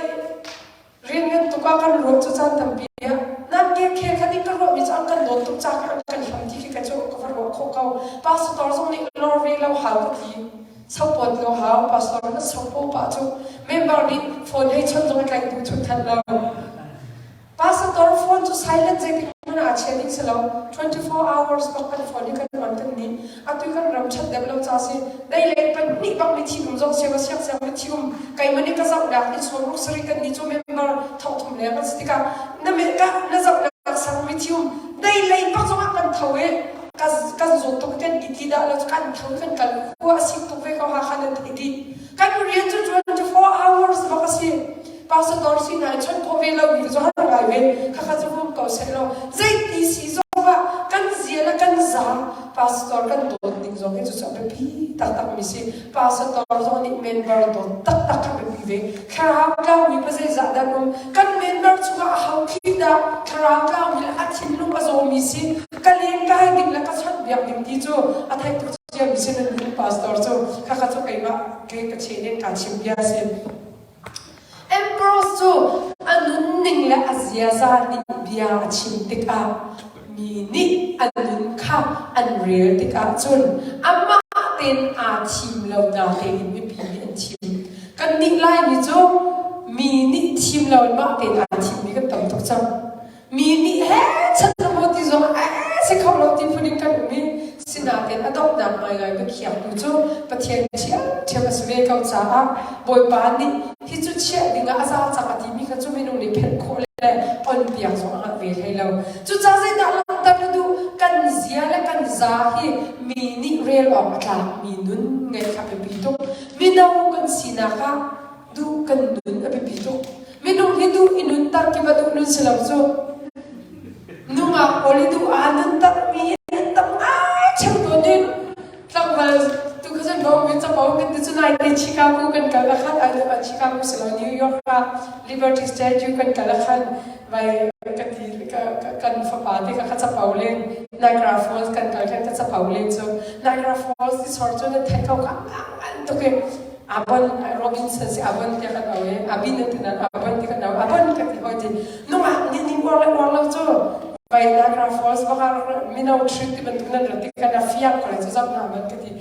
Rian ngan tuk ah kan ruah cu caan tampi ah nan ke khel khat in ka ruahmi cu an kan dawt tuk ca an kan hlam ti khi ka cu ka va ruah khawh ko. Pastor zong nih lorry lo hau ka ti. Sopawt lo hau pastor na sopo pah cu member nih phone hei chawnh zong a tlaih duh chun than lo. Pastor phone cu silent zeitik hmanh ah a chia ding si lo. 24 hours bak kan phone hi kan on kan nih. Atu kan ram ṭhat deuh lo ca si. Dei le pahnih bak mi thi um zong siang siang siang mi thi um. Keimah nih ka zohnak in sawm ruk sarih kan nih cu member thongthum leng kan si tikah na me ka na zohnak sang mi thi um. Dei lei bak zong ah kan tho i kan zawt tuk kan i ti dah lo kan tho kan kal khua a sik tuk ve ko ha khan an i ti. Kan rian cu 24 hours bak a si. Pastor si hna i chawnh khawh ve lo mi cu har ngai ve khakha cu rum ko seh law zeiti si zongah kan zia le kan za pastor kan dawt ning zong hi cu a biapi taktak mi si pastor zong nih member dawt taktak kha biapi ve thlarau tlau mi pa zeizah dah um kan member chungah a ho khi dah thlarau tlau mi le a thinlung a zaw mi si ka len kai ding le ka chawnh biak ding ti cu a theih tuk cia mi si nan pastor cu khakha cu keimah ke ka chen in ka chim bia si Ambrose cu a nunning le a ziaza nih bia a chim tikah mi nih a nun kha an rel tikah cun amah tein aa thim lo natein mipi nih an thim. Kannih Laimi cu mi nih thim lo in mah tein aa thimmi kan tam tuk cang. Mi nih he chan maw ti zong eh si kho lo ti phun in kan um i sinain a donghnak ngaingai biakhiaktu cu Pathian ṭhiamṭhiam a si ve ko caah Bawipa nih hi cu chiah dingah a za cang a timi kha cu minung nih phenh khawh le on piak zong a hngalh ve hlei lo. Cucaah zeidah langhter na duh? Kan zia le kan za hi mi nih rel awk a tlakmi nun ngeih kha biapi tuk. Mino kan sinak ah duh kan nun a biapi tuk. Minung hi duh i nunter ki va duh nun si lo cu. Nungak pawl hi duh aa nunter mi an tam ngai cheu tawn in tlangval tu kha cun rom in capo kan ti cu nai te Chicago kan kal akhan ai ah Chicago si lo New York ah Liberty Statue kan kal akhan vai ka ti kan fapa te ka ka capo len Niagara Falls kan kal khan ka capo len cu Niagara Falls ti sor cu nan theih ko ka an tuk i Abon Robinson si Abon tiah kan au i Abin an ti nan Abon ti kan au Abon ka ti hoi ti nungak nih ning uar le uar lo cu vai Niagara Falls baka mino trip ti bantuk nan rat ti kan a fiang ko le cu zap na man ka ti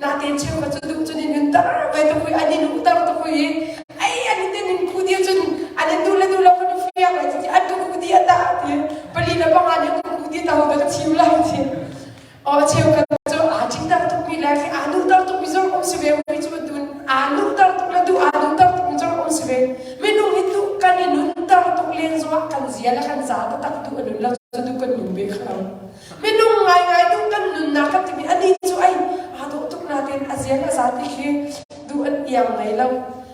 na te cheu ka cu duh cun in hun tar vai tu kui an in tar tu kui ai an in in ku di cun an in du le du lo kan fiang lai ti an ku di ata ti pali le panga ne ku di ta ho da ka chim lai ti Aw cheukhat cu aa ṭingter tukmi le khi aa duhter tukmi zong um si ve mi cu dun aa duhter tuk le duh aa duhter tukmi zong um si ve. Minung hi duh kan i nunter tuk len zongah kan zia le kan za taktak duh a nun lo cu duh kan nun ve kha lo. Minung ngaingai duh kan nunnak kan timi anih cu ai aa dawh tuk nain a zia le a za ti khi duh an iang ngei lo.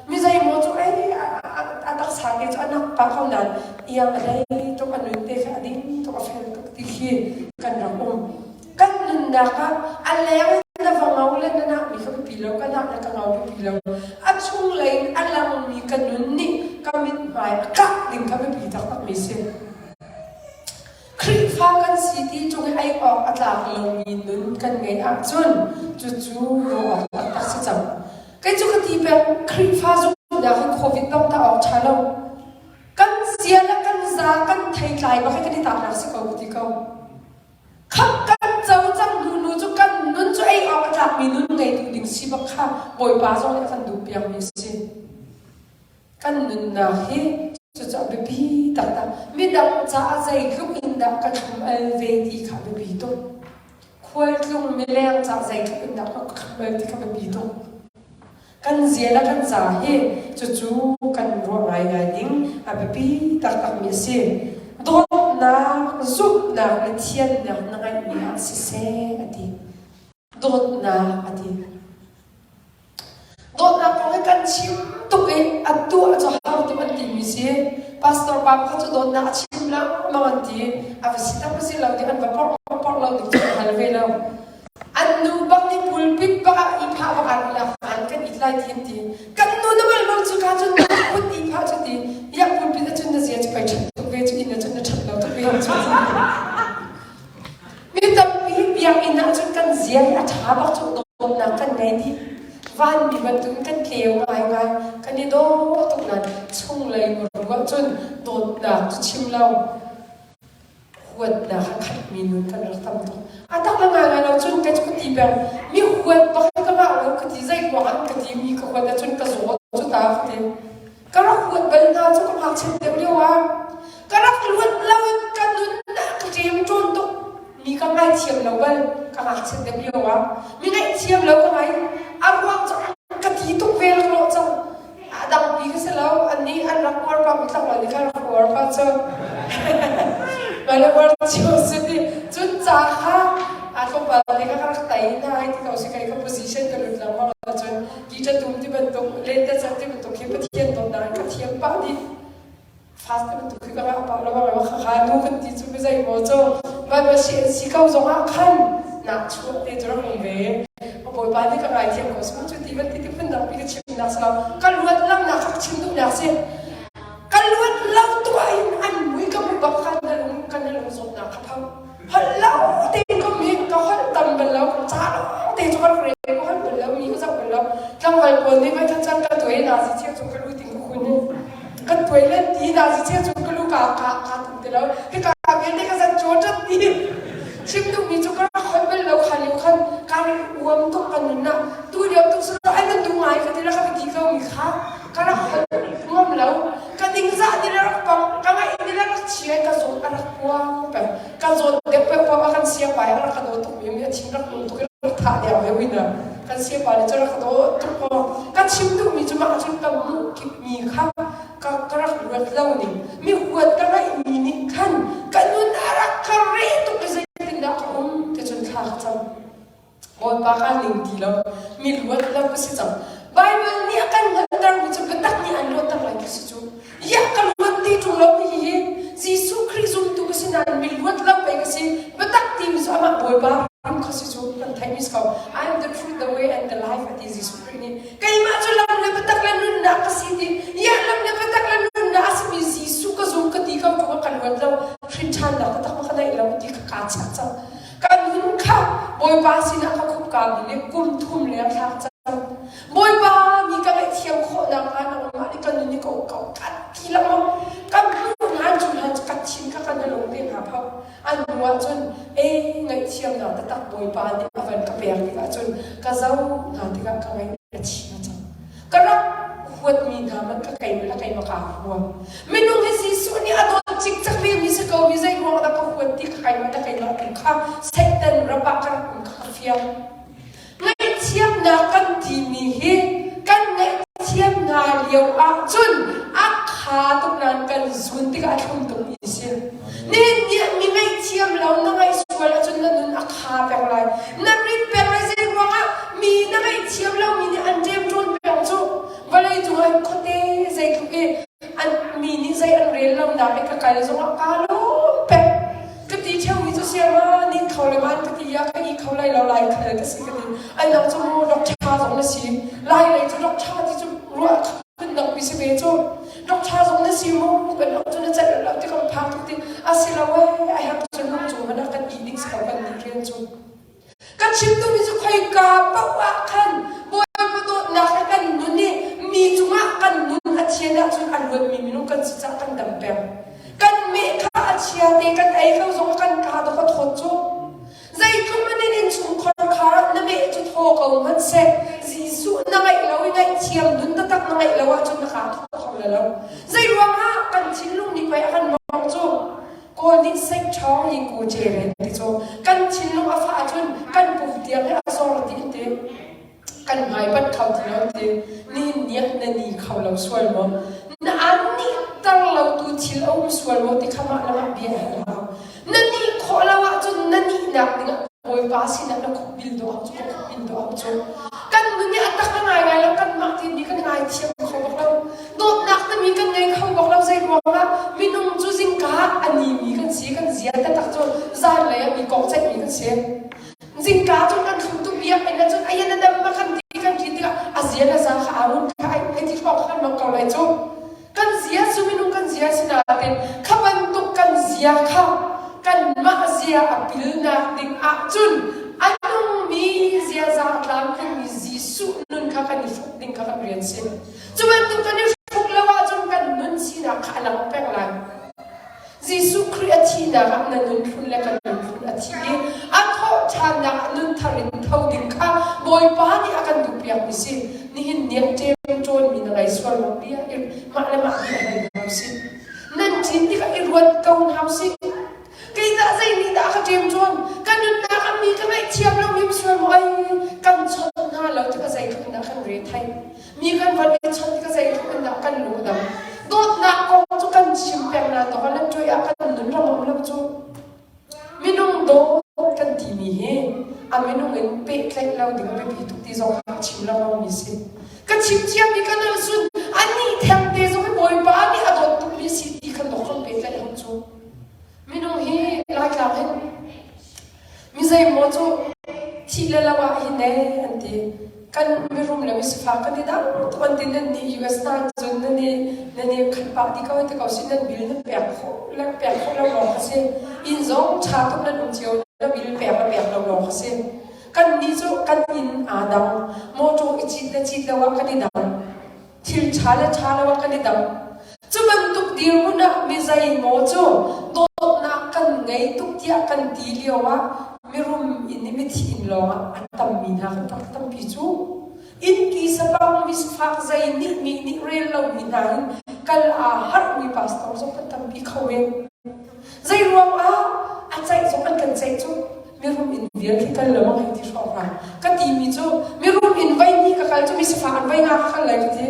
Mi zeimaw cu ei a taksa te cu a nak pah ko nain iang a dei tuk a nun te kha a ding tuk a fel tuk ti khi kan rak um. Kan nunnak ah a leng in na va ngau le na nak mi kha biapi lo, ka nak le ka ngau biapi lo. A chunglei in a lang. hmai a kah ding kha biapi taktakmi si. Khrihfa kan si ti ṭung i ei awk a tlak lomi nun kan ngeih ahcun cucu ruah awk taktak si cang. Kei cu ka ti peng, Khrihfa zumhnak hi COVID bang tah awk ṭha lo. Kan zia le kan za kan theitlai bak hi kan i tahnak si ko ka ti ko. Khamh kan co cang hnu nu cu kan nun cu ei awk a tlakmi nun ngeitu ding si bak kha Bawipa zong nih a kan duhpiakmi a si. Kan nunnak hi cucu a biapi taktak. Midang caah zeitluk in dah ka thlum al ve ti kha a biapi tuk. Khualtlung mileng caah zeitluk in dah ka thlum al ti kha biapi tuk. Kan zia le kan ca hi cucu kan ruah ngaingai ding a biapi taktakmi a si. Dawtnak, zumhnak le thiannak na ngeihmi ah siseh a ti. Dawtnak a ti. Dawtnak kong hi kan chim tuk i a tuah cu har tuk an timi si. Pastor pa pakhat cu dawtnak a chim lengmang an ti. A va si tak va si lo ti an va porh va porh lo ding cu an hal ve lo. An nu bak nih pulpit bak ah i phah bak an lak an kan it lai ti an ti. Kan nu na bal lo cu ka cun na put i phah cu ti. Ya pulpit ah cun na zia cu pei ṭhat tuk ve cu inn ah cun na ṭhat lo tuk ve cu. Mi tampi biakinn ah cun kan zia hi a ṭha bak cu dawtnak kan ngei dih. Vanmi bantukin kan tleu ngaingai. Kan i daw tuk nain chunglei muru ahcun dawtnak cu chim lo huatnak a khatmi nun kan rak tam tuk. A tak le ngaingai lo cun kei cu ka ti peng. Mi huat bak hi ka ngah lo ka ti zei ruang ah ka ti mi ka huat ahcun ka zaw cu ta ka ti. Ka rak huat bal hna cu ka ngakchiat deuh lio ah ka rak luat lo in ka nun ah ka ṭem ṭawn tuk mi ka ngaithiam lo bal ka ngakchiat deuh lio ah mi ngaihthiam lo ka ngai a ruang cu ka ti tuk ve laklawh cang a dangpi ka si lo annih an rak uar pa mi tlangval nih khan rak uar pa cu mah uar cio si ti cun ca kha a tlawmpal te kha ka rak tai hna ai ti ko si kai ka position ka lut lengmang ahcun Guitar tum ti bantuk, lentecelh ti bantuk hi Pathian dawtnak in ka thiam pah dih. Fast ti bantuk hi ka ngah pah lo bang kha kha nu kan ti cu zei maw cu Bible si an si ko zong ah khan nak chuak te cu rak um ve. Bawipa nih ka ngaithiam ko smu cu ti van ti ti phun dang pi ka chim nak si lo. Ka luat lam nak ka chim duh nak si. Ka luat lo tuah in an mui ka mu bak khan na lung kan na lung zawtnak kha phang. Holh lo tein ka mi ka holh tam bal lo ca lawng te cu ka rak rel ka holh bal lo mi ka zoh bal lo tlangval pawl nih voi khat caan ka tuai nazi chia cu ka lu ting ka hun kan tuai len ti nazi chia cu ka lu ka ka ka tum ti lo hika vialte ka zan chaw ṭat ti chim duhmi cu ka rak holh bal lo kha lio khan ka uam tuk ka nun ah tu lio tuk silo ai nan duh ngai ka ti la ka ti ko mi kha ka rak holh ngam lo ka ningzah ni le rak pang ka ngaih ni le rak chia ka zawt a rak puang peng ka zawt deuh pek pa kan siapa a rak ka daw tuk mi a thin rak nung tuk i rak thah deuh ve wina kan siapa nih cu rak ka daw tuk ko ka chim duh mi cu mah cun ka hmuh kip mi kha ka ka rak ruat lo ning mi huat ka ngaih mi nih khan ka nun a rak ka re tuk i zeitindah ka um ti cun thla ka cam Bawipa kha ning ti lo mi luat lo ka si cang Bible nih a kan hngalhter mi cu biatak nih an luatter lai ti si cu ya ka luat ti ṭung lo mi hihi Jesuh Khrih zumtu ka si nain mi luat lo pei ka si biatak ti mi cu amah Bawipa ram kha si cu kan theih mi si ko I am the truth the way and the life a ti Jesuh Khrih nih keimah cu lam le biatak le nunnak ka si ti ya lam le biatak le nunnak a simi Jesuh ka zum ka ti ko ṭung ah kan luat lo hrin ṭhannak taktak ma ka neih lo ti kha kaa chiah cang Kan nun kha Bawipa sinah ka khupka mi le kum thum leng thlak cang. Bawipa mi ka ngaihthiam khawh nakhnga nangmah nih ka nun hi ka uk ko. Ka ti lengmang. Kan hmuh hlan cu hlan cu ka thin kha kan lung te hna phau. An hnu ah cun e ngaihthiamnak taktak Bawipa nih a van ka pek tikah cun ka zoh hna tikah ka ngaih a chia cang. Ka rak huatmi hna man ka keimah le keimah kaa hua. Minung hi Jesuh nih a dawt cikcek ve mi si ko mi zei ruang dah ka huat ti kha keimah le keimah um kha Satan ram ah ka rak um kha ka fiang. Ngaihthiamnak kan timi hi kan ngaihthiam hna lio ahcun a kha tuk nain kan zun tikah a thlum tuk mi si. Nihin ni ah mi ngaihthiam lo na ngaih sual ahcun na nun a kha peng lai. Na rit peng lai zei ruangah mi na ngaihthiam lomi nih an ṭemṭawn peng cu vawlei cung ah khuate zeitluk i an mi nih zei an rel lo nak i ka kal zongah kaa lawm peng. Ka ti ṭheumi cu siama nin kho le man ka ti ah ka i kho lai lo lai khal ka si ka ti. An dang cu maw dok ṭha zong na si. Lai lei cu dok ṭha ti cu ruah phun dang pi si ve cu. Dok ṭha zong na si. si mu kan hang cun a celh lo ti kan phak tuk ti a si lo ee a herh cun lung cung hmanh ah kan ih ding si lo kan nih rian cu. Ka chim duhmi cu khoika paoh ah khan Bawipa dawtnak he kan nun i mi cungah kan nun a thian ahcun a luatmi minung kan si caah kan dam peng. Kan meh kha a chia te kan ei ko zong kan kaa dawk a thawt cu. Zeitluk in in innchungkhar khar ah na meh cu thaw ko hmanhseh Jesuh na ngeih lo i ngaihthiam nun taktak na ngeih lo ahcun na kaa thawh kho le lo. Zeiruangah kan thinlung nih pei a kan mawngh cu? Kawl nih sek ṭhawng yin ku ce ren ti cu kan thinlung a fah ahcun kan pum tiang hi a sor dih ti. Kan hmai pat kho ti lo ti. Nihin ni ah na ni kho lo sual maw? Na an nih tar lo tu thil a um sual maw ti kha mah le mah bia hal hau. Na nih khawh lo ahcun na nihnak dingah Bawipa sinah na khuk bil dawh cu ka khuk bil dawh cu. Kan nun nih a tak a ngai ngai lo kan mah timi kan ngai thiam kho bak lo. Dawtnak timi kan ngei kho bak lo zei ruangah minung cu zingka a ni mi kan si kan zia taktak cu zanlei ah mi kong ceih mi kan si. Zingka cu kan thlum tuk biakinn ah cun ayan a dam ma kan ti kan ti tikah a zia na za kha aa kha ai hei ti hrawng kha kan mang ko lai cu. Kan zia cu minung kan zia si nain kha bantuk kan zia kha kanmah zia a pilnak ding ahcun a nungmi ziaza tlamtlingmi Jesuh nun kha kan i hruk ding kha kan rian si. Cu bantuk kan i hruk lo ahcun kan nun sinak kha a lang peng lai. Jesuh Khrih a thihnak ah na nunphun le kan nunphun a thi i a thawhṭhannak ah nunthar in tho ding kha Bawipa nih a kan duhpiakmi si. Nihin ni ah ṭemṭawnmi na ngei sual maw bia i mah le mah bia hal hna usih. Nan ṭin tikah i ruat ko hna usih. Kei tah zei nih dah a ka ṭemṭawn? Ka nunnak ah mi ka ngaihthiam lo mi sual maw ai? Kan chawnh hna lo tikah zeitluk in dah kan re thai? Mi kan van i chawnh tikah zeitluk in dah kan lung a dam? Dawtnak kong cu kan chim peng na to lan ṭuai ah kan nun ram um lo cu. Minung dawt kan timi hi a minung in pehtlaih lo ding biapi tuk ti zong kha chim lengmang mi si. Ka chim ciami ka nal sun anih theng te zong hi Bawipa nih a dawt tukmi si ti khan dawk kan pehtlaih hang cu. Minung hi Laitlang hin Mi zeimaw cu thih le lo ah hin ee an ti. Kan mirum le misifak kan i dang tuk an ti nan nih US hna cun nan i nan i khat pah dih ko ti ko si nan bill nan pek khawh le pek khawh lo lawng kha si. Inn zong ṭha tuk nan um cio na bill pek le pek lo lawng kha si. Kan nih cu kan inn aa dang. Motor i cit le cit lo ah kan i dang. Thil ṭha le ṭha lo ah kan i dang. Cu bantuk dirhmun ah mi zeimaw cu dawtnak kan ngei tuk tiah kan ti lio ah mirum inn i mithi inn lawngah a tammi hna kan rak tampi cu. Innki sapang misfak zei nih mi nih rel lomi hna in kal aa harhmi pastor zong kan tampi kho men. Zei ruangah a ceih zong an kan ceih cu mirum inn vial khi kal lo hei ti hrawng hna. Ka timi cu mirum inn voi hnih ka kal cu misifak an voi nga ka kal lai ka ti.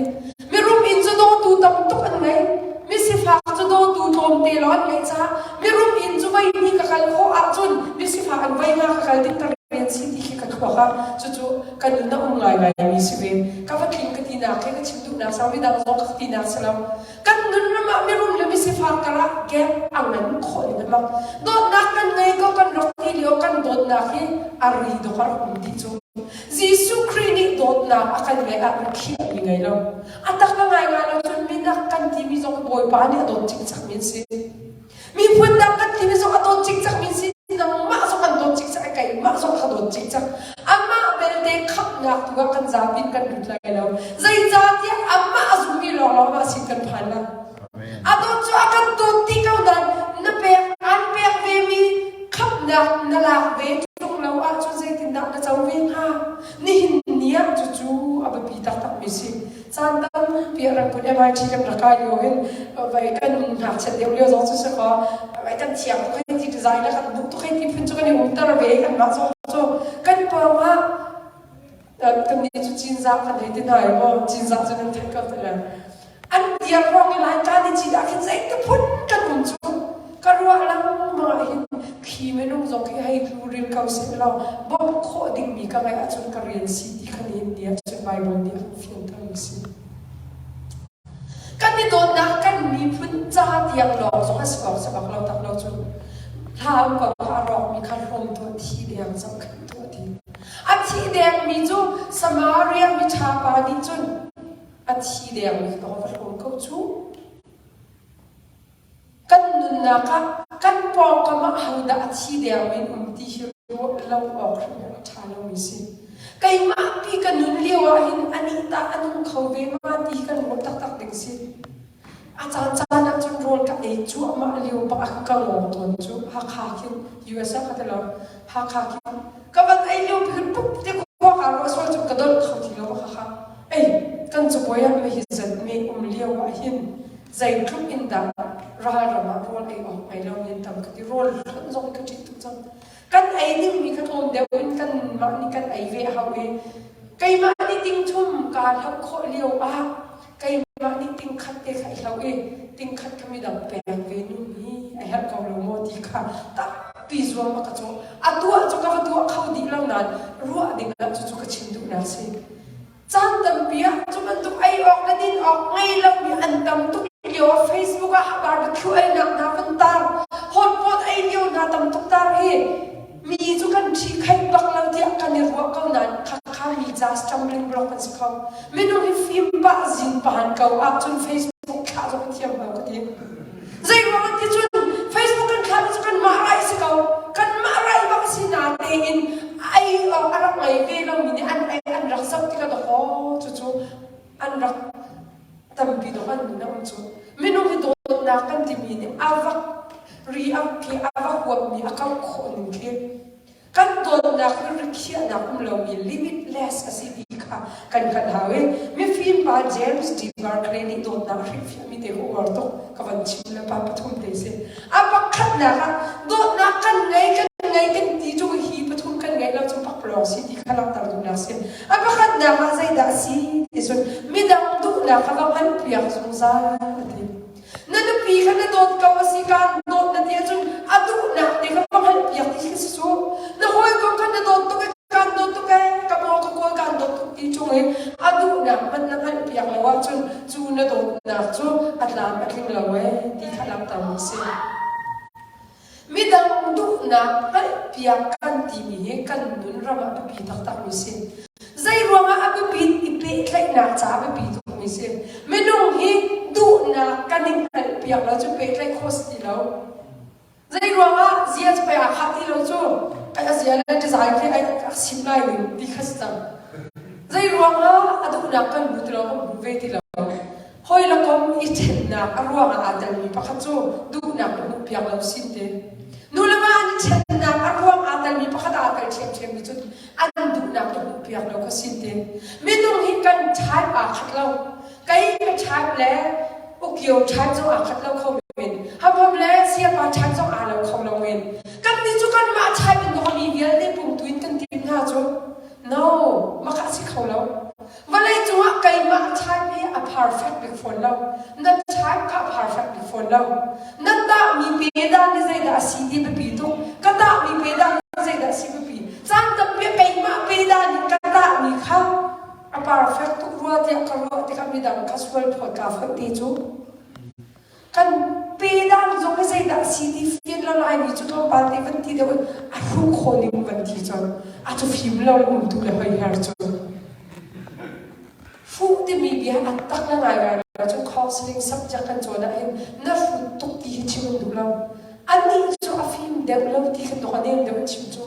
Mirum inn cu dawtu tam tuk an ngei. Misifak cu dawtu tlawmte lawng an ngeih caah mirum inn cu voi hnih ka kal khawh ahcun misifak an voi nga ka kal ding ka rian si ti khi ka thluak ah cucu ka nun a um ngaingai mi si ve. Ka va tling ka tinak khi ka chim duhnak sau midang zong ka tinak si lo. Kan nun ram ah mirum le misifak karah gap a ngan khawh ning a mak. Dawtnak kan ngei ko kan rak ti lio kan dawtnak hi a ri dawk a rak um ti cu. Jesuh Khrih nih dawtnak a kan ngeih ah rikhiah mi ngei lo. A tak a ngai ngai lo cun minak kan timi zong Bawipa nih a dawt cikcek mi an si. Miphun dang kan timi zong a dawt cikcek mi si. Nangmah zong an dawt cikcek, keimah zong ka dawt cikcek. Amah belte khamhnak tu ah kan zapi in kan lut lai lo. Zeicahtiah amah a zummi lawnglawng ah sin kan phan lai. A dawt cu a kan dawt ti ko nain na pek an pek ve mi khamhnak na lak ve ṭung lo ahcun zeitindah na co ve hnga? Nihin ni ah cucu a biapi taktak mi si. Caan tampi a rak put MIT kan rak kai lio hin vai kan ngakchiat deuh lio zong cu si kaw vai kan thiam tuk hei ti design kan duh tuk hei ti phun cu kan i umter ve kanmah zong cu kan pawng ah kan nih cu cinzah kan hei ti hna i maw cinzah cu nan theih ko te le an tiang ruang i lai kaan i cin ah khin zei phun kan um cu ka ruah lengmang ah hin khi minung zong khi hei tlu ril ko seh law bawmh khawh dingmi ka ngeih ahcun ka rian si ti kha nihin ni ahcun Bible nih a kan fianter mi si. Kan i dawtnak kan miphun ca tiang lawng zong a si ko si bak lo tak lo cu hla um ko kha a rawkmi kha hlawm tuah thi deng zong khan tuah ti. A thi dengmi cu Samaria miṭha pa nih cun a thi dengmi ka va hlawm ko cu. dawtnak ah kan pawngkam ah hodah a thi deng in um ti hi ruah lo awk hrim a ṭha lomi si. Keimah pi ka nun lio ah hin anih tah a nung kho ve ma ti kan ruah taktak ding si. A caan caan ah cun rawl ka ei cuahmah lio bak ah ka ngawng tawn cu Hakha khin US ah ka ti lo Hakha khin ka van ei lio pi khin pup te khua ka ruah sual cu ka dolh kho ti lo Hakha ei kan cabuai ah hi zat me um lio ah hin zeitluk in dah ralram ah rawl ei awk ngei lo in tam ka ti rawl hlonh zong ka ṭih tuk cang kan ei dingmi kha tlawm deuh in kan mah nih kan ei ve hau i keimah nih ting thum kaa hloh khawh lio ah keimah nih ting khat te kha i hloh i ting khat kha midang pek ve nun hi a herh ko lo maw ti kha tampi zuam a ka cawh a tuah cu ka va tuah kho dih lo nain ruah ding ah cucu ka chim duhnak si Caan tampi ah cu bantuk ei awk le din awk ngei lomi an tam tuk lio ah Facebook ah barbecue einak hna van tar, hotpot ei lio hna tam tuk tar hi mi cu kan ṭhi khaih bak lo tiah kan i ruah ko nain khakha mi ca stumbling block an si kho. Minung hi fim pah zin pahan ko ahcun Facebook thlah zong thiam lo ka ti. Zei ruang ti cun Facebook kan thlah cu kan mah rai si ko. Kan mah rai bak si na tein ai awk a rak ngei ve lomi nih an ai an rak zoh tikah dawkaw cucu an rak tampi dawk an nun a um cu. Minung hi dawtnak kan timi nih a vak ri a khi a va huapmi a kauh khawh ning khi Kan dawtnak hi rikhiahnak um lomi limitless a si ti kha kan hngalh hau i mifim pa James D. Barclay nih dawtnak a hrilhfiahmi te ka uar tuk ka van chim le pa pathum te si. A pakhatnak ah dawtnak kan ngei kan ngei kan ti cu hi pathum kan ngeih lo cu pakpalawng si ti kha langhter duhnak si. A pakhatnak ah zeidah a si ti cun midang duhnak kha va hngalhpiak zungzal a ti. Na nupi kha na dawt ko a si kaan dawt na ti ahcun a duhnak te kha va hngalhpiak ti khi si cu. Na hawikom kha na dawt tuk i kaan dawt tuk ee ka maw ka kawl kaan dawt tuk ti chung i a duhnak hmanh na hngalhpiak lo ahcun cu na dawtnak cu a tlam a tling lo ee ti kha langhter a si. Midang duhnak hngalhpiak kan timi hi kan nun ram ah biapi taktakmi si. Zei ruangah a biapit i pehtlaihnak caah biapi tukmi si. Minung hi duhnak kan i hngalhpiak lo cu pehtlaih khawh si ti lo. Zei ruangah zia cu pei aa khah ti lo cu ai a zia le design khi ai a sim lai ning ti kha si cang. Zei ruangah a duhnak kan hmu ti lo, kan hmu ve ti lo. Hawi le kom i ṭhennak a ruangah aa telmi pakhat cu duhnak na hmuhpiak lo sin te. Nu le va an i ṭhennak a ruang aa telmi pakhat aa tel ṭhiamṭhiammi cu an duhnak na hmuhpiak lo kha sin te. Minung hi kan type aa khat lo. Kei ka type le ukio type zong aa khat lo kho men. Hamham le siapa type zong aa lo kho lo men. Kannih cu kanmah type in mi vialte pumtu in kan tim hna cu. No, maka si kho lo. Vawlei cungah keimah type hi a perfect bik fawn lo. Na type kha a perfect bik fawn lo. Na tahmi pe dah ni zeidah a si ti biapi tuk. Ka tahmi pe dah ni zeidah a si biapi. Caan tampi keimah pe dah nih ka tahmi kha a perfect tuk rua tiah ka ruah tikah midang kha sual phawt kaa foih te cu. Kan pe dang zong hi zeidah a si ti fian lo Laimi cu tlawmpal te van ti deuh in a hruh khawh ning van ti cun a cu fim lo le umtu le hoiher cu hruh timi bia a tak le ngai ngai lo cun counseling subject kan cawn ah hin na hrut tuk ti hi chim an duh lo anih cu a fim deuh lo ti kha tuk a nem deuh an chim cu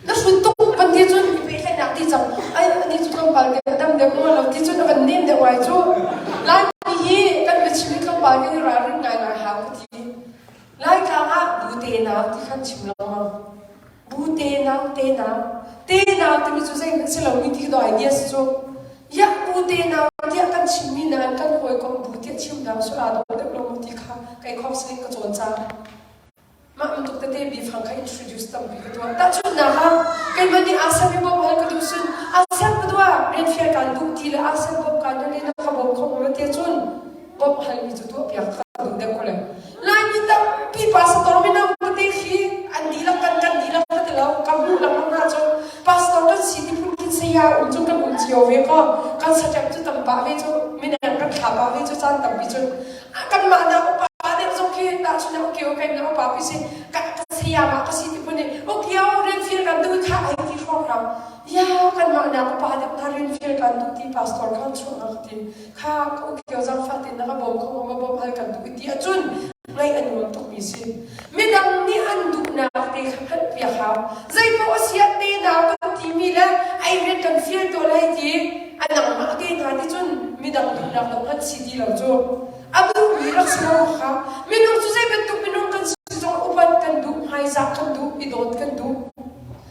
Na hrut tuk van ti cun i pehtlaihnak ti cang. Ai ani cu tlawmpal te a dam deuh maw lo ti cun a van nem deuh ngai cu. Laimi hi kan biachim hi tlawmpal kan i ralrin ngai ngai hau ka ti. Laitlang ah bu te nau ti khan chim lengmang. Bu te nau te nau. Te nau timi cu zeihmanh si lomi ti dawh idea si cu. Iah bu te nau tiah kan chimmi nain kan hawikom bu tiah chim hna usih aa dawh deuh lo maw ti kha kei counseling ka cawn cang. Mah bantuk tete bifang kha introduce tampi ka tuah. Tahchunhnak ah, keimah nih ASEAN hi bawmh hal ka duh cun ASEAN ka tuah, rian fial kaan duh ti le ASEAN bawmh kaan hal i na ka bawm kho maw ti ahcun bawmh halmi cu tuahpiak ka duh deuh ko le. Laimi tampi pastor mino tete khi an dihlak kan kan dihlak ka ti lo, ka hmuh lengmang hna cu pastor kan si ti phun khin saya um cu kan um cio ve ko. Kan saṭem cu tam pah ve cu, mineng kan thla pah ve cu caan tampi cun kanmah nak upa deuh zong khi tahchun ah ukio kai na upa pi si ka ka saya ma ka si ti phun i ukio rian fir kan duh kha ai ti hrawng hna. hau. Ya kanmah nak upa deuh hna rian fial kan duh ti pastor kha chuah nga ka ti. Kha ka ukio zaangfah tein na ka bawm kho ma bawm hal kan duh ti ahcun ngaih a nuam tukmi si. Midang nih an duhnak te kha hngalh piak hau. Zeipaoh a siat te nau kan timi le ai rian kan fial to lai ti a nangmah te hna ti cun midang duhnak lo hngalh si ti lo cu. A duhmi rak si lo kha minung cu zei bantuk minung kan si zong upat kan duh, hmaizah kan duh, i dawt kan duh.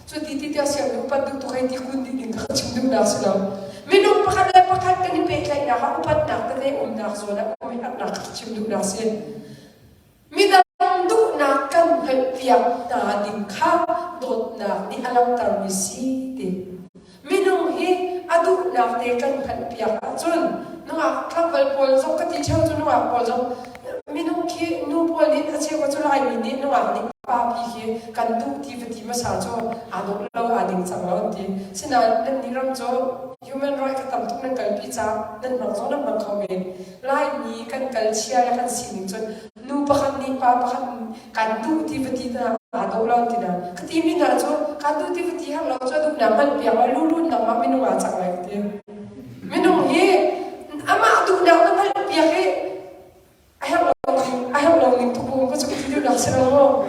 Cu ti ti tiah sianginn upat duh tuk hei ti kun dih ding kha chim duhnak si lo. Minung pakhat le pakhat kan i pehtlaihnak ah upatnak tete umnak zawn ah um i nak kha chim duhnak si. Midang duhnak kan hngalhpiak hna ding kha dawtnak nih a langhtermi si ti. Minung hi a duhnak te kan hngalhpiak ahcun nungak tlangval pawl zong ka ti ṭheo cu nungak pawl zong minung khi nu pawl nih a cheu cu Laimi nih nungak nih papi khi kan duh ti va ti hmasa cu aa dawh lo aa ningcang lo an ti. Sinain nan nih ram cu human right kha tam tuk nan kalpi caah nan hmang zong nan hmang kho men. Laimi kan kal chia le kan sining cun nu pakhat nih pa pakhat kan duh ti va ti hna aa dawh lo ti na ka ti mi hna cu kan duh ti va ti hang lo cu a duh nak hman piak lo lulun nangmah minung aa cang lai ka ti minung hi amah duhnak na hngalh piak i a herh lo ning a herh lo ning tu ka cu ti duhnak si lo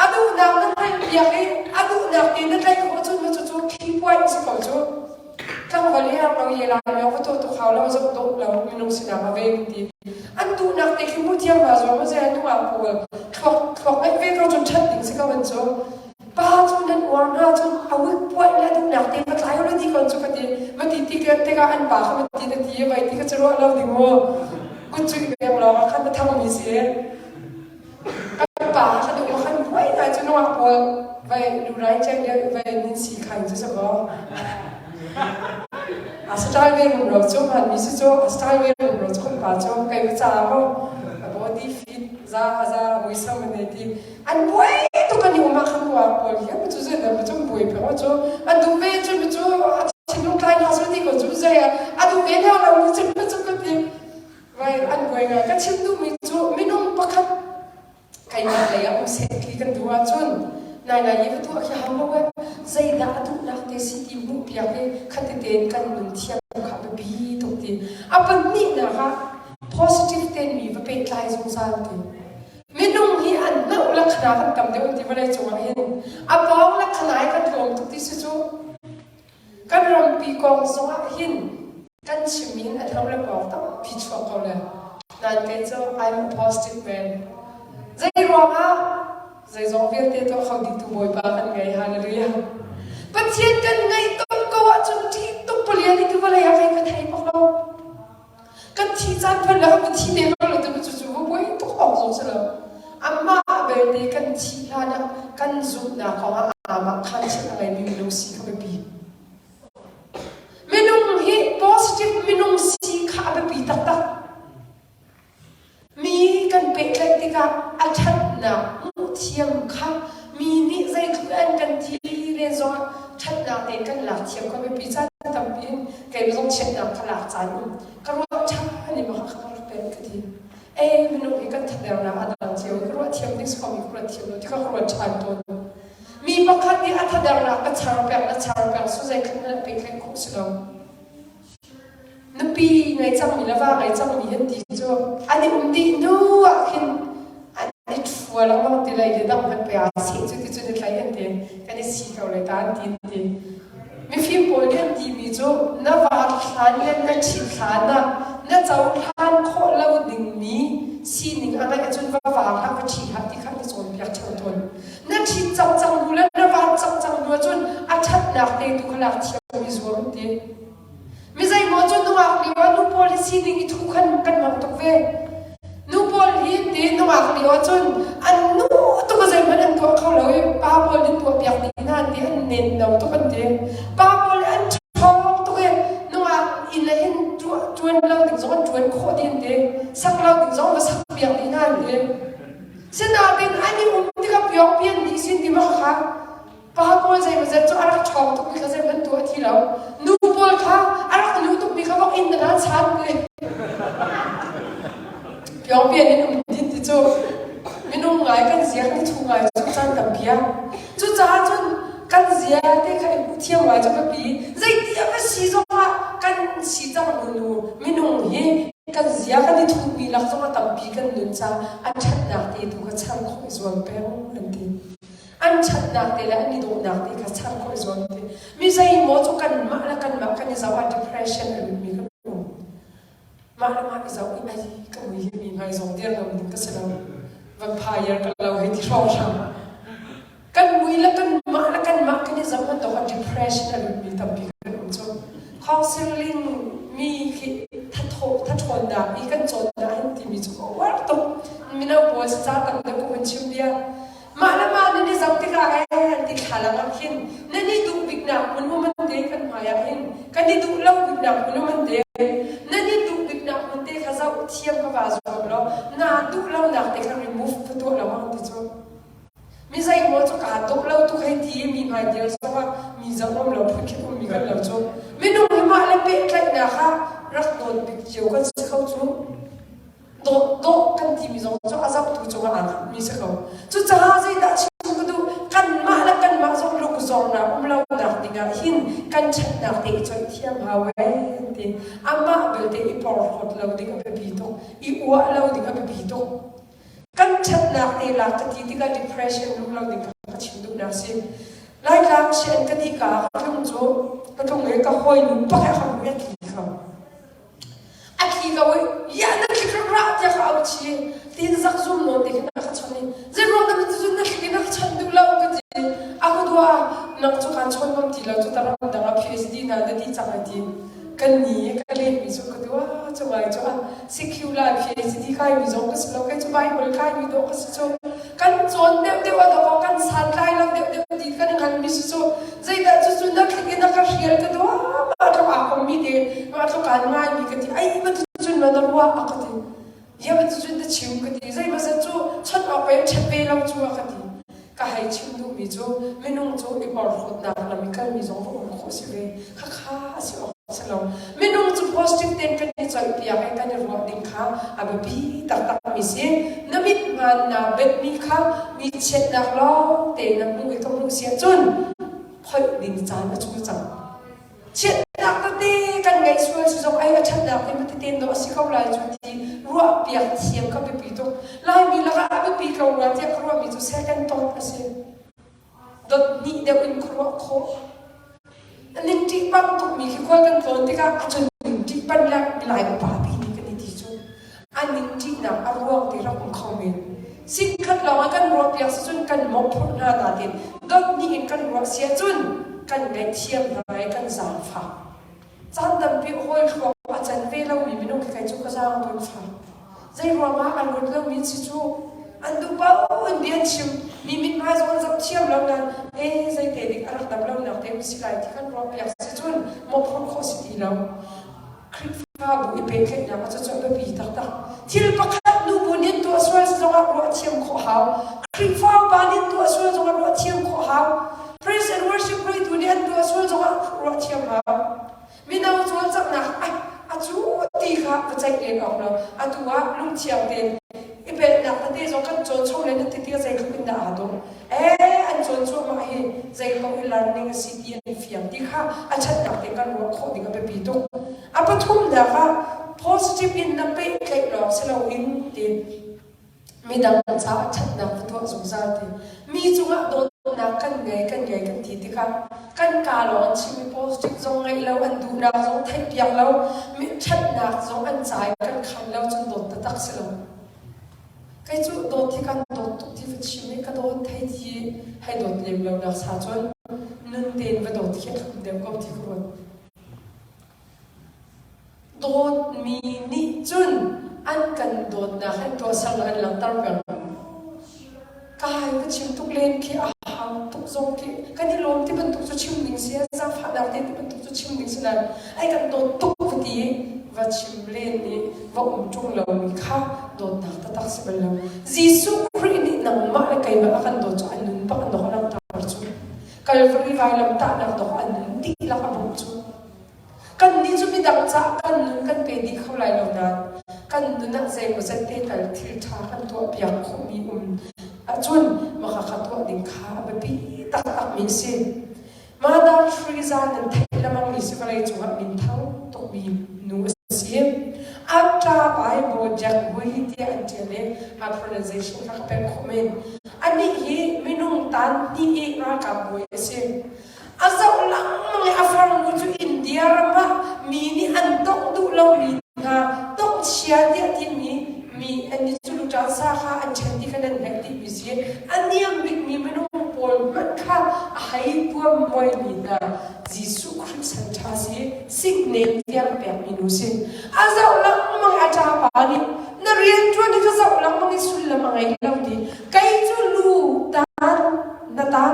a duhnak na hngalh piak i a duhnak te na tlaih khawh cun cu cu key point si ko cu tlangval hi rak lo ye lai lo va to tu khau lo zoh dawh lo minung sinak a ve ti an duhnak te khi mu thiam ma zo ma zai nungak pawl thluak thluak ngeih ve ko cun ṭhat ding si ko an cu pa cu nan uar hna cu a wik puai le duhnak te va tlai lo ti kon cu ka ti ma ti ti ke te ka an pa kha ma ti na ti vai ti ka cu ruah lo ding mu kut cu bem lo khan ma thang mi si kan pa kha duh khan buai ngai cu nungak pawl vai lurai cheng le vai nin si khan cu sa ko a style ve rum ro cu man mi si cu a style ve rum ro cu kan pa cu kai va ca mo a body fit za za muisam ne ti an buai tuk an i um ah khan nungak pawl hi cu zei dah cu buai pe cu an duh ve cu cu a thinlung tlai hna su ti ko cu zei a duh ve hna lo cu cu ka ti Vai an buai ngai. Ka chim duhmi cu minung pakhat keimah lei ah um seh ti kan duh ahcun nai nai i va tuah khi hau lo eh. Zeidah a duhnak te si ti hmuh piak i khati tein kan nun thiam kha biapi tuk ti. A pahnihnak ah positive tein mi va pehtlai zungzal ti. Minung hi an hnauh le khana kan tam deuh ti vawlei cungah hin a pawng le khanai kan tlawm tuk ti si cu Kan rampi kong zongah hin kan chim in a tho le pawng tampi chuak ko le. Nain kei cu I'm a positive man. Zei ruangah zeizong vialte tuah kho dihtu Bawipa kan ngei. Hallelujah. Pathian kan ngaih tuk ko ahcun ṭih tuk palian i tu vawlei ah kei ka thei bak lo. Kan thi caan phun le kan thi te lo tu cu cu buai tuk awk zong si lo. Amah belte kan thi hlan ah kan zumhnak kong ah amah khan chim a ngeimi minung si kha biapi. Minung hi positive minung si kha a biapi taktak. Mi kan pehtlaih tikah a ṭhatnak hmuh thiam kha mi nih zeitluk an kan ti len zongah ṭhatnak tein kan lak thiam kha biapi caan tampi in kei zong chiatnak ka lak caan um ka ruah ṭhan i mah kha ka rak pek ka ti. Ei minung hi kan thaternak a dang cio ka ruah thiam ding si ko mi ka ruat thiam lo ti kha ka ruat ṭhan tawn. Mi pakhat nih a thaternak ka char peng na char peng su zeitluk na pehtlaih khawh si lo. Nupi ngei cangmi le va ngei cangmi an ti cu an i um dih hnu ah khin an i ṭhua lengmang ti lai le dang hmanh pei aa seh cu ti cun i thlai an ti kan i si ko lai ta an ti an ti. Mifim pawl nih an timi cu na vaat hlan le na ṭhit hlan ah na cohlan khawh lo dingmi sining a ngeih ahcun va vaar hlah va ṭhi hlah ti kha an i cawnpiak ṭheo tawn. Na ṭhit cangcang hnu le na vaat cangcang hnu ahcun a ṭhatnak te tu kha lak thiam i zuam ti. Mi zeimaw cu nungak lio ah nu pawl hi sining i thu khan kan hmang tuk ve. Nu pawl hi ti nungak lio ahcun an nu tuk a zeihmanh an tuah kho lo i pa pawl nih tuahpiak dih hna an ti an nen no tuk an ti. Pa pawl an ṭhawng tuk i nungak inn le hin ṭuan lo ding zong an ṭuan khawh dih an ti. Sak lo ding zong va sak piak dih hna an ti. Sinain an i um tikah piawng pian dih sin ti ma kha Pa pawl zeimawzat cu a rak ṭhawng tukmi kha zeihmanh tuah ti lo. Nu pawl kha a rak nu tukmi kha vok inn na chan ti. Pyongpian in um din ti cu minung ngai kan ziak ni thu ngai cu caan tampi ah. Cucaah cun Kan zia te kha i hmuh thiam ngai cu biapi. Zeiti a va si zongah kan si cang nu minung hi kan zia kan i thutmi lak zongah tampi kan nun caah a ṭhatnak te tu kha char khawh i zuam peng an ti. An ṭhatnak te le an i dawhnak te kha char khawh i zuam ti. Mi zeimaw cu kanmah le kanmah kan i zoh ah depression a lutmi kan um. Mah le mah i zoh i ai ka mui hi mi hmai zong dir ngam ding ka si lo. Vampire ka lo hei ti hrawnghrang. Kan mui le kanmah le kanmah kan i zoh bantuk ah depression a lutmi tampi kan um cu. Counseling mi khi thatho thathawnnak i kan cawnnak hin timi cu ka uar tuk. Mino pawl si ca tam deuh ka hun chim bia. Mah le mah nan i zoh tikah eh an ti thlalang ah khin nan i duh biknak hmun um an te kan hmai ah hin kan i duh lo biknak hmun um an te nan i duh biknak hmun te kha zoh thiam kha vaa zuam law naa duh lonak te kha remove va tuah lo ang ti cu mi zeimaw cu kaa dawh lo tuk hei ti mi hmai dir zongah mi zoh ngam lo phun khin ummi kan lo cu minung hi mah le pehtlaihnak ah rak dawt bik cio kan si kho cu. Dawh dawh kan timi zong cu a zohtu cungah aa hngatmi si ko. Cucaah zeidah chim ka duh? Kanmah le kanmah zong lungzornak um lonak dingah hin kan ṭhatnak te i coih thiam hau ee an ti. Amah belte i porhlawt lo ding a biapi tuk. I uah lo ding a biapi tuk. Kan ṭhatnak te lak ka ti tikah depression um lo ding ka chim duhnak si. Laitlang chian ka ti ka ka tlung cu ka tlung i ka hawinu pakhat ka hmu i a tli kho. A thli ko i ya na thli kha rah tiah ka auh chih tin zakzum nawn te khin a ka chawnh i zeiruang dah cun na thli na ka chawnh duh lo ka ti a ka dua nang cu kaan chawn ngam ti lo cu taram dang ah PhD na na ti cang ai ti kan ni ka len mi cu ka dua cu ngai cu a secular PhD kai mi zong ka si lo kei cu Bible kai mi dawh ka si cu kan cawn deuh deuh a dawh kan santlai lo deuh deuh ti kan ngan mi si cu zeidah cu cu na thlik in na ka hrial ka dua ma tluk aa kom mi te ma tluk aan ngai mi ka ti ai ma tu cun ma na ruah a ka ti ya ma tu cun na chim ka ti zei ma zat cu chawnh awk pe ṭhet ve lo cu a ka ti ka hei chim duh mi cu minung cu i porhlawtnak lam i kal mi zong va um khawh si ve khakha a si awk si lo. Minung cu positive tein kan i cawnpiak i kan i ruah ding kha a biapi taktakmi si. Na mit hmaan naa benhmi kha mi chiatnak lawng tein na hmuh i ka hmuh si ahcun phoih ding caan a cu cang. Chiatnak tete kan ngeih sual si zong ai a ṭhatnak te tete dawh a si ko lai cu ti ruahpiak thiam kha biapi tuk. Laimi lakah a biapi ko rua tiah ka ruahmi cu second thought a si. Dot hnih deuh in khuaruah khawh. Ning ṭih bang tukmi khi khual kan tlawn tikah a cun ning ṭih pan le milai upa pi nih kan i ti cu. An ning ṭihnak a ruang te rak um kho men. Sinkhat lawng ah kan ruah piak si cun kan mawhphurh hna nain dot hnih in kan ruah si ahcun kan ngaihthiam hna i kan zaangfak. Caan tampi hawi thluak a can ve lomi minung khi kai cu ka zaang tawn fak. Zei ruangah an ruat lomi si cu an duh paoh in bia an chim mi mithmai zong an zoh thiam lo nain ee zeite dik a rak dam lonak te um si lai ti kan ruah piak si cun mawhphurh khawh si ti lo. Khrihfabu i pehtlaihnak ah cucu a biapi taktak. Thil pakhat nubu nih an tuah sual zongah ruah thiam khawh hau. Khrihfa upa nih an tuah sual zongah ruah thiam khawh hau. Praise and worship hruaitu nih an tuah sual zongah ruah thiam hau. Mino cawlcanghnak ah a cu ti kha va ceih len awk lo. Atu ah lungthiang tein i pelhnak tete zong kan cawn chung le nan tete zeitluk in dah aa dawh. Ee an cawn cuahmah hi zei paoh i learning a si ti an fiang ti kha a ṭhatnak te kan ruah khawh ding a biapi tuk. A pathumnak ah positive in na pehtlaih lawng si loin tiin midang caah ṭhatnak va tuah zungzal ti. Mi cungah dawtnak kan ngei kan ngei kan ti tikah kan kaa lawng an chim i positive zong ngeih lo an duhnak zong theihpiak lo mi ṭhatnak zong an ca i kan khan lo cun dawt taktak si lo. Kei cu dawt hi kan dawt tuk ti va chim i ka dawt hei ti hei dawt lem lo nak sa cun nun tein va dawt khi a thlum deuh ko ti ka ruat. Dawtmi nih cun an kan dawtnak hi tuahsernak an langhter peng. Kai va chim tuk len khi a hau tuk zong khi kan i lawm ti bantuk cu chim ding si, zaangfahnak te ti bantuk cu chim ding si nain ai kan dawt tuk va ti i va chim len i va um ṭung lomi kha dawtnak taktak si bal lo. Jesuh Khrih nih nangmah le keimah a kan dawt cu a nun bak in dawh a langhter cu. Kalvari vailamtahnak dawh a nun dihlak a bawmh cu. Kannih cu midang caah kan nun kan pe dih kho lai lo nain kan nun ah zeimawzat te tal thil ṭha kan tuahpiak khawhmi um ahcun mah kha tuah ding kha a biapi taktakmi a si. Mother Teresa nan theih lengmangmi si vawlei cungah minthang tukmi nu a si. A ṭa Bible Jack Hui tiah an ṭial i a pronunciation kha ka pek khawh men. Anih hi minung tan hnih i ralkap bawi a si. A zoh lengmang i a farnu cu India ram ah mi nih an tongh duh lomi hna tongchia tiah timi mi an nih cu luṭan sa kha an ṭhen ti kha nan hngalh dihmi si. A niam bikmi minung pawl hmanh kha a hei tuammuaimi hna Jesuh Khrih san ṭha si siknem tiang pekmi nu si. A zoh lengmang i a ṭapa nih na rianṭuan hi ka zoh lengmang i sullam a ngei lo ti. Kei cu lu tan na tan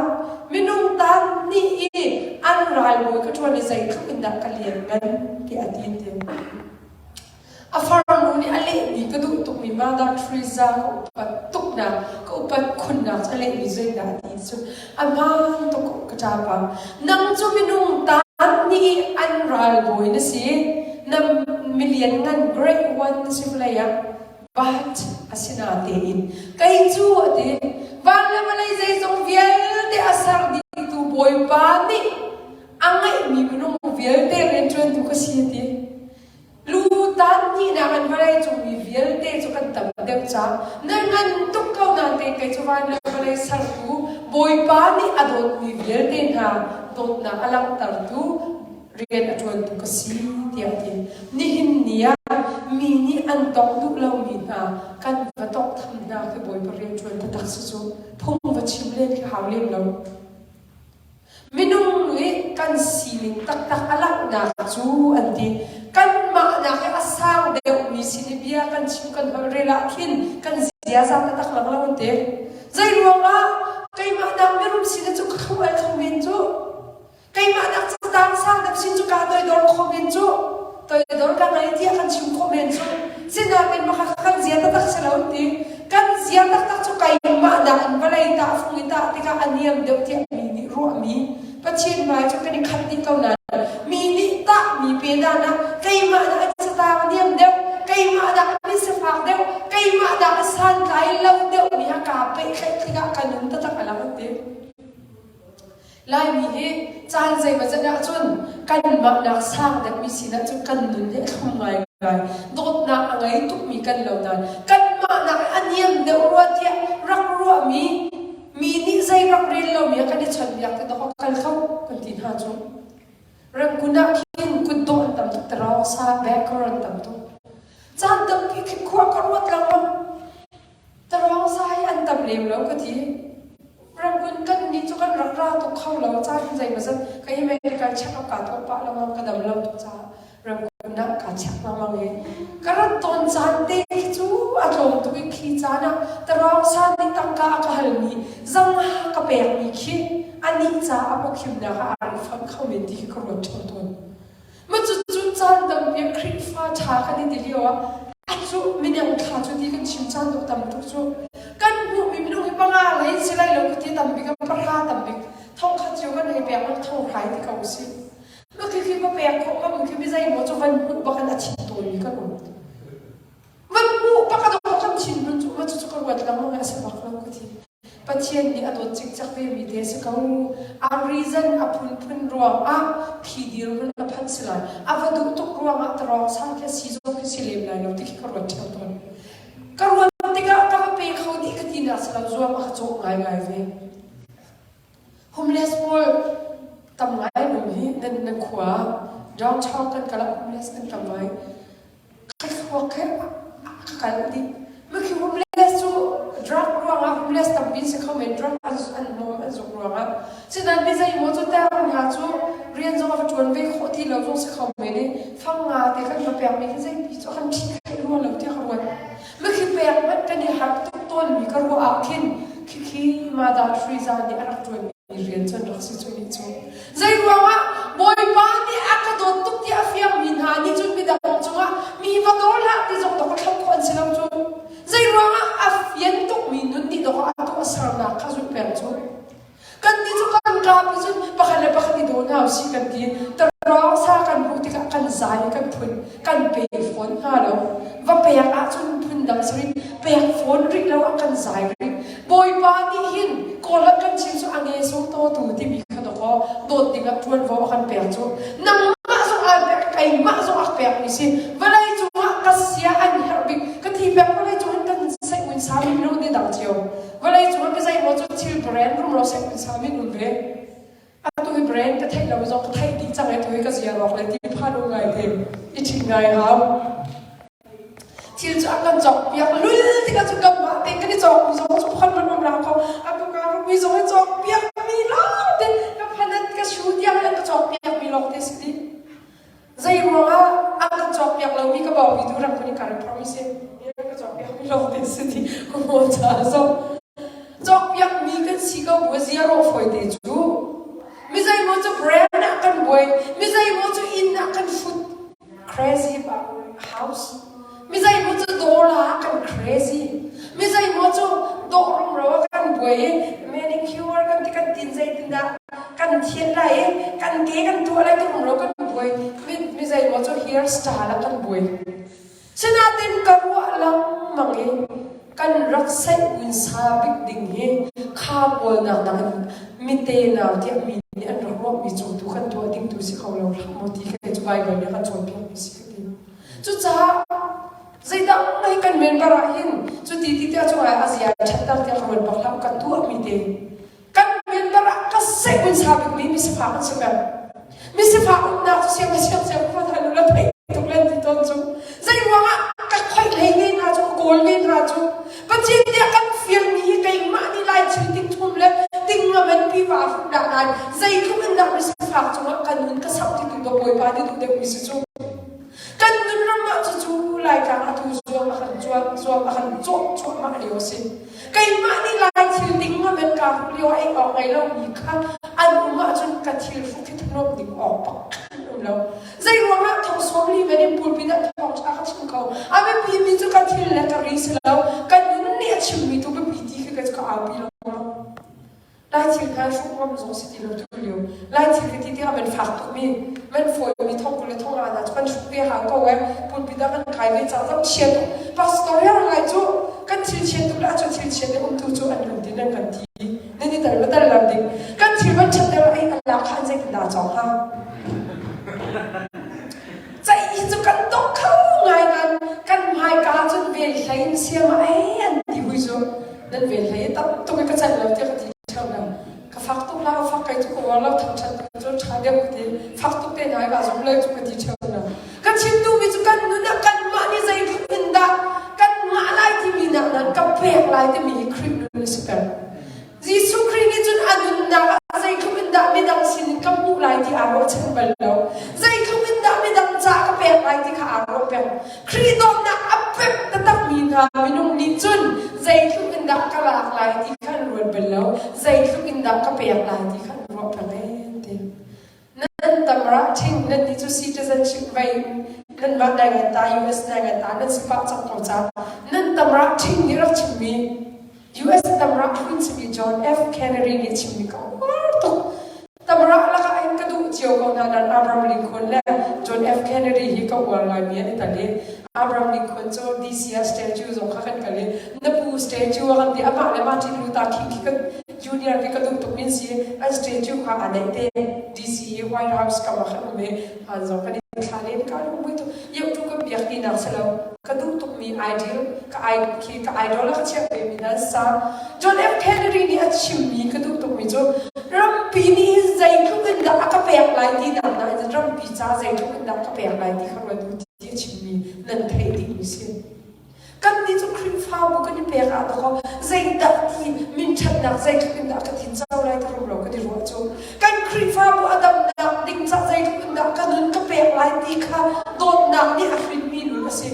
minung tan nih i an ralbawi ka ṭuan i zeitluk in dah ka lian ngan tiah a ti ti. A farnu nih a lehmi ka duh tukmi Mother Teresa ka upat tuknak ka upat khunnak cu a lehmi zeidah a ti cu a hmaan tuk ka ṭapa. Nang cu minung tan nih i an ralbawi na si na milian ngan great one na si vawlei ah But asinatein kei cu a ti van le vawlei zeizong vialte a ser dihtu Bawipa nih a ngeihmi minung vialte rianṭuantu ka si a ti. Lu tan hnihnak in vawlei cung mi vialte cu kan tam deuh cang. Na ngan tuk ko nain kei cu van le vawlei sertu Bawipa nih a dawtmi vialte hna dawtnak a langhtertu rian a ṭuantu ka si tiah a ti. Nihin ni ah mi nih an tongh duh lomi hna kan va tawnghtham hna khi Bawipa rian ṭuan taktak si cu phung va chim len khi hau lem lo. Minung nih kan sining taktak a langhnak cu an ti. Kanmah nak i a sang deuhmi sin i bia kan chim kan holh rel ah khin kan ziaza taktak lang lo an ti. Zei ruangah keimah nak mirum sin cu ka kho al kho men cu Keimah nak catang sang deuh sin cu kaa toidor kho men cu toidor ka ngei tiah kan chim khawh men cu sinain maka kan zia taktak si lo ti kan zia taktak cu keimah nak in vawlei tah fung i tah tikah a niam deuh tiah mi nih ruahmi Pathian hmai cu kan i khat dih ko nain mi nih tahmi pe dan ah keimah nak a catang a niam deuh keimah nak a misafak deuh keimah nak a santlai lo deuh mi ha kaa pehtlaih tikah ka nun taktak a lang ti Laimi hi caan zeimawzat ahcun kanmah nak sang deuhmi sinah cun kan nun hi a thlum ngaingai. Dawtnak a ngei tukmi kan lo nain kanmah nak a niam deuh rua tiah rak ruahmi mi nih zei rak rel lomi ah kan i chawnhbiak te dawk kal kho kan ti hna cu. Rangoon ah khin kutdawh an tam tuk taraw sa baker an tam tuk. Caan tampi khi khua ka ruat lengmang. Tarawng sa hi an tam lem lo ka ti. Rangoon kan nih cu kan rak ra tuk kho lo caan zeimawzat ka hi medical check up kaa tuah pah lengmang ka dam lo tuk caah Rangoon ah kaa check lengmang i ka rat tawn caan te khi cu a tlawm tuk i khi caan ah tarawng sa nih tangka a ka halmi zanga ka pekmi khi anih caah a pawkhimnak ah aa rifang kho men ti khi ka ruat ṭheo tawn. Ma cucu caan tampi ah Khrihfa ṭha kan i ti lio ah a cu minung thla cu ti kan chim caan tuk tam tuk cu kan hmuhmi minung hi panga lei si lai lo ka ti tam bik ah pahra tam bik thong khat cio kan hei pek lo thong hrai ti ko si ma khi khi va pek khawh ka khi mi zei maw cu van hmuh bak in a thin tawi kan um van hmuh bak a kan thin hun cu ma cucu ka ruat lengmang a si bak lo ka ti Pathian nih a dawt cikcek vemi te a si ko. A reason a phunphun ruangah khi dirhmun a phanh si lai. A va duh tuk ruangah tarawng sang khi a si zong khi si lem lai lo ti khi ka ruat ṭheo tawn. Ka ruat tikah ka va pe kho dih ka tinak si lo zuam a ka cawh ngaingai ve. Homeless pawl tam ngai nung hi nan nan khua downtown kan kal ah homeless kan tam ngai. Ka thluak he a kal dih. Mikhi homeless cu drug ruangah homeless tampi si kho men drug an an hmawm an zuk ruangah sinain mi zeimaw cu ter hna cu rian zong a va ṭuan ve khawh ti lo zong si kho men i fang nga te kan va pekmi khi zeipi cu a kan ṭhi khaih rua lo tiah ka ruat. Mikhi pek hmanh kan i harh tuk tawnmi ka ruah ah khin khikhi Mother Teresa nih a rak ṭuanmi rian cu an rak si cu nih cu zei ruangah bawipa nih a ka dawt tuk ti a fiangmi hna nih cun midang cungah mi va dawr hlah ti zong dawk a thlauh khawh an si lo cu zei ruangah a fian tukmi nun nih dawk a tuah sernak kha zulh peng cu kan nih cu kan kapi cun pakhat le pakhat i daw hna usih kan ti tarawng sa kan hmuh tikah kan zai kan phun kan pe fawn hnga lo va pek ahcun phundang si rih pek fawn rih lo ah kan zai rih bawipa nih hin. Kawl ah kan chim cu a nge sung taw tu timi kha dawkaw dawt ding ah ṭuanvo a kan pek cu nangmah zong aan pek keimah zong a pek mi si. Vawlei cungah ka sia an herh bik ka thi pek vawlei cung in kan saih un sa mi minung ni dang cio. Vawlei cungah mi zeimaw cu thil brand rumro saih un sa min um ve. Atu hi brand ka theih lo zong ka theih dih cang i tu hi ka zia rawk le ti phan u ngai te i ṭhit ngai hau. Thil cu a kan cawk piak lul tikah cu kanmah tein kan i cawk mi zong cu phan man um la ko. Atu ka rukmi zong i cawk piak mi lawng te ka phanat ka shoe tiang an ka cawk piak mi lawng te si dih. Zei ruangah a kan cawk piak lomi ka bawmi tu ram kun in ka promise ka cawk piak mi lawng te si dih. Ka maw ca zong cawk piak mi kan si ko bu zia ro foi te cu. Mi zeimaw cu brand ah kan buai, mi zeimaw cu inn ah kan fut. Crazy house. Mi zeimaw cu dawla ah kan crazy. Mi zeimaw cu dawh rumro ah kan buai i manicure kan ti kan tin zeitindah kan thian lai i kan ke kan tuah lai ti rumro kan buai. Mi, mi zeimaw cu hairstyle ah kan buai. Sinain ka ruah lengmang i kan rak saih unsa bik ding hi kha pawl nak dang in mite nau tiah mi nih an rak ruahmi cung tu kan tuah ding tu si kho lo hlah maw ti khi cu Bible nih a kan cawnpiakmi si ka ti. Cucaah zeidah hi kan member ah hin cuti ti tiah cungah a zia ṭhatter tiah ka ruat bak hlah ka tuahmi te Kan member ah ka seh unsa bikmi misifak an si peng. Misifak umnak cu siang siang siang khua than ula thei tuk len ti tawn cu. Zei ruangah ka khoih hlei ve hna cu ka kawl ve hna cu. Pathian nih a kan fialmi hi keimah nih lai thil ting thum le ting nga man pi va hruh dah nain zeitluk in dah misifak cungah ka nun ka samh ti tu ka Bawipa nih duh deuhmi si cu. Kan nun ram ah cucu Laitlang atu zuam a kan zuam zuam a kan cawh cuahmah lio a si. Keimah nih Lai thil ding nga men kaa hruk lio ah ei awk ngei lomi kha an um ahcun ka thil hruk hi thanuam ding awk pakhat um lo. Zei ruangah thong 40 men in pulpit ah thawngṭha ka chim kho. A biapimi cu ka thil le ka ri si lo. Ka nun nih a chimmi tu biapi ti khi ka aupi lo. Lai thil hna hruk ngam zong si ti lo tu lio. Lai thil ka ti tikah man fak tukmi, man fawimi thong 20 le thong nga hna cu kan hruk ve hau ko eh. Pulpit ah kan kai ve cang zoh chia tuk. Pastor ya ngai cu kan thil chia tuk le acu thil chia te umtu cu an kan tin an kan ti. Nan i tel ma tel lam ding. Kan thil van chat der ai ala khan zeitin dah cawng ha. Ceih hi cu kan tok kho ngai ngan kan hmaika cun vel hlei in siam ai an ti hui cu. Nan vel hlei tam tuk i ka celh lo tiah ka ti ṭheo na. Ka fak tuk la fak kai cu ka uar lo thangṭhat cu ṭha deuh ka ti. Fak tuk te hna i ka zum lo cu ka ti ṭheo na. Ka chim duhmi cu kan nun ah kanmah nih zeitluk in dah kan ngah lai timi nak nan ka pek lai timi hi Khrih nun a si peng. Jesuh Khrih nih cun a nunnak ah zeitluk in dah midang sinin ka hmuh lai ti aa ruahchan bal lo. Zeitluk in dah midang ca ka pek lai ti kha aa ruah peng. Khrih dawtnak a pek taktakmi hna minung nih cun zeitluk in dah ka lak lai ti kha an ruat bal lo. Zeitluk in dah ka pek lai ti kha an ruah peng ee ti. Nan tamrah ṭhing nan nih cu citizenship vei nanmah nai ngan ta US nai ngan ta nan si pah cang ko ca nan tamrah ṭhing nih rak chimmi US tamrah hlun simi John F Kennedy nih chimmi ka uar tuk tamrah lakah hin ka duh cio ko hna nan Abraham Lincoln le John F Kennedy hi ka uar ngaimi an i tal i Abraham Lincoln cu DC ah statue zong kha kan kal i na pu statue a kan ti amah le Martin Luther King khi kan Junior khi ka duh tuk min si an statue kha aa neih te DC i White House kam ah khan um i han zong kan i thla len ka lung mui tuk yau tu ka biak ti nak si lo ka duh tuk mi ideal ka khi ka idol ka chiah ve mi nan sa John F Kennedy nih a chim mi ka duh tuk mi cu rampi nih hin zeitluk in dah a ka pek lai ti nak na rampi ca zeitluk in dah ka pek lai ti kha ruat u ti a chim mi nan theih ding mi si Kannih cu Khrihfabu kan i pek ah dawkaw zeidah ti minṭhatnak zeitluk in dah ka tin co lai ti rumro kan i ruah cu. Kan Khrihfabu a damnak ding cah zeitluk in dah ka nun ka pek lai ti kha dawtnak nih a hrinmi nun a si.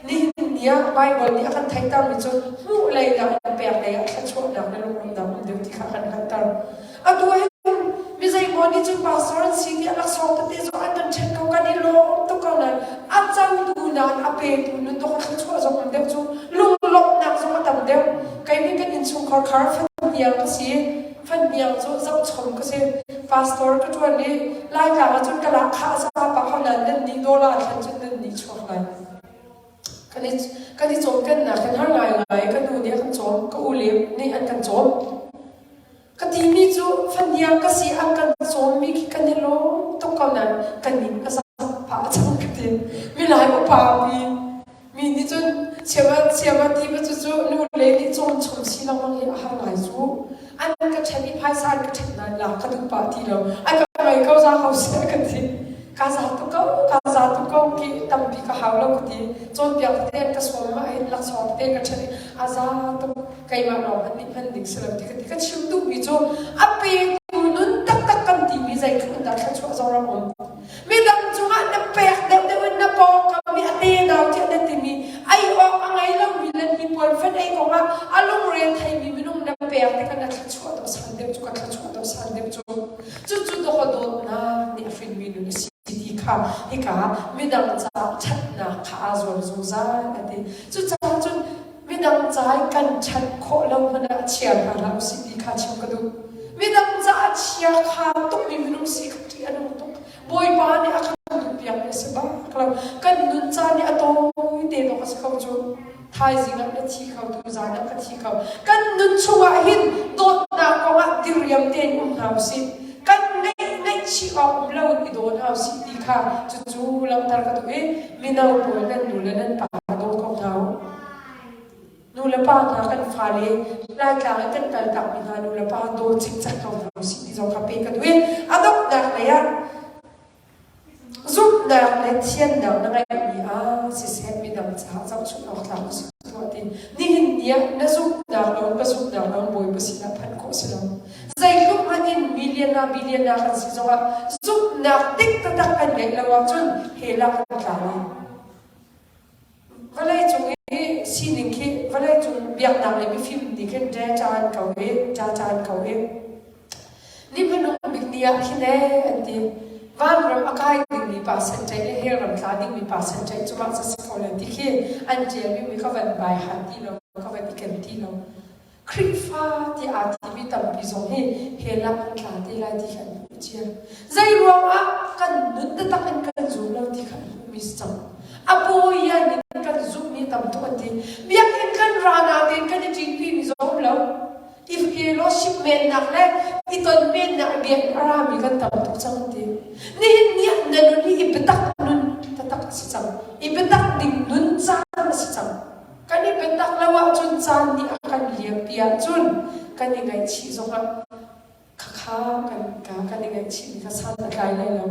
Nihin ni ah Baibal nih a kan theihtermi cu hmuh lei nak in pek lei ah thluachuahnak le lunglawmhnak um deuh ti kha a kan hngalhter. Atu hin mi zeimaw nih cun pastor an si tiah laksawng tete zong an kan ṭhen ko kan i lawm tuk ko nain a cotu nain a petu nun dawh a thluachuah zong um deuh cu lunglawmhnak zong a tam deuh. Kei nih kan innchungkhar khar fahniang ka si fahniang cu zohchom ka si pastor ka ṭuan i Laitlang ah cun ka lak khah a za pah ko nain nan nih dollar thlen cun nan nih chuak lai. Kan i kan i cawmkennak kan har ngaingai ka nu nih a kan cawm ka u le nih an kan cawm. Ka timi cu fahniang ka si an kan cawmmi khi kan i lawm tuk ko nain ka ning a zak pah cang ka ti. Milai upa mi mi nih cun chiama chiama ti va cu cu nu le nih cawm chom si lengmang hi a har ngai cu. An ka ṭhen i phaisa an ka ṭhen nain lak ka duh pah ti lo. An ka ngei ko za ko seh ka ti. Ka za tuk ko, ka za tuk ko ki tampi ka hau lo ka ti. Cawnpiak tete an ka sawm ah hin laksawng tete ka ṭhen i a za tuk. Keimah lawng hmanh nih hman ding si lo ti ka ti. Ka chim duhmi cu a petu nun taktak kan timi zeitluk in dah thluachuah zong rak um. Midang cungah na pek deuhdeuh in na pawngkam i a tenau tiah na timi ei awk a ngei lomi le hnipuan fan ei kongah a lungre theimi minung na pek tikah na thluachuah dawh san deuh cu ka thluachuah dawh san deuh cu. Cucu dawh dawtnak nih a hrinmi nun a si ti kha hika midang caah ṭhatnak kha aa zuam zungzal a ti. Cucaah cun midang ca i kan ṭhat khawh lo hmanh ah chia hna hlah usih ti kha chim ka duh. Midang caah chia kha tukmi minung si kha ṭih a nung tuk. Bawipa nih a kan duhpiakmi a si bak lo. Kan nun caan nih a tawi te dawk a si ko cu. Thaizing ah na thi kho, tuzaan ah ka thi kho. Kan nun chungah hin dawtnak kongah diriam tein um hna usih. Kan ngeih ngaihchih awk um lo in i daw hna usih ti kha cucu langhter ka duh i mino pawl nan nu le nan pa daw ko hna u. Nu le pa hna kan fale Laitlang in kan kaltakmi hna nu le pa daw cikcek ko hna usih ti zong kha pe ka duh i a donghnak lei ah Zumhnak le thiannak na ngeihmi ah siseh midang caah zohchunh awk tlak na si tuah ti. Nihin ni ah na zumhnak lo ka zumhnak lo Bawipa sinah phanh khawh si lo. Zeitluk hmanh in million ah billion ah kan si zongah zumhnak dik taktak kan ngeih lo ahcun hell ah kan tla lai. Vawleicung i sining khi vawleicung biaknak le mifim nih khin ṭe an ko i ṭa an ko i ni hmanung bik ni ah khin ee an ti. Vanram a kai dingmi pa senṭaih le hell ram tla dingmi pa senṭaih cu mah ca si ko le ti khi an ṭialmi mi kha van bai han ti lo ka van i ken ti lo. Khrihfa ti aa timi tampi zong hi hell ah an tla te lai ti kha an hmuh cia. Zei ruangah kan nun taktak in kan zum lo ti kha an hmuhmi si cang. A bawian in kan zumhmi tam tuk an ti. Biakinn kan ra natein kan i ṭinpi mi zong um lo. I fellowship mennak le i ton mennak biakinn a rami kan tam tuk cang an ti. Nihin ni ah na nun hi i biatak nun taktak a si cang. I biatak ding nun caan a si cang. Kan i biatak lo ahcun caan nih a kan liampi ahcun kan i ngaihchih zongah khakha kan ka kan i ngaihchihmi kha san a tlai lai lo.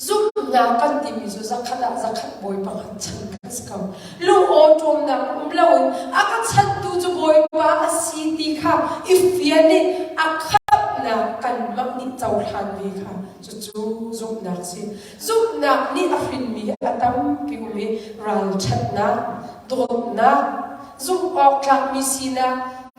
Zumhnak kan timi cu zakhat ah zakhat bawi pakhat chan kha si ko. Lung awṭawmnak um loin a ka chantu cu Bawipa a si ti kha i fian i a khamhnak kanmah nih cohlan ve kha cucu zumhnak si. Zumhnak nih a hrinmi a tampi um i ralṭhatnak, dawtnak, zumh awk tlakmi sinak,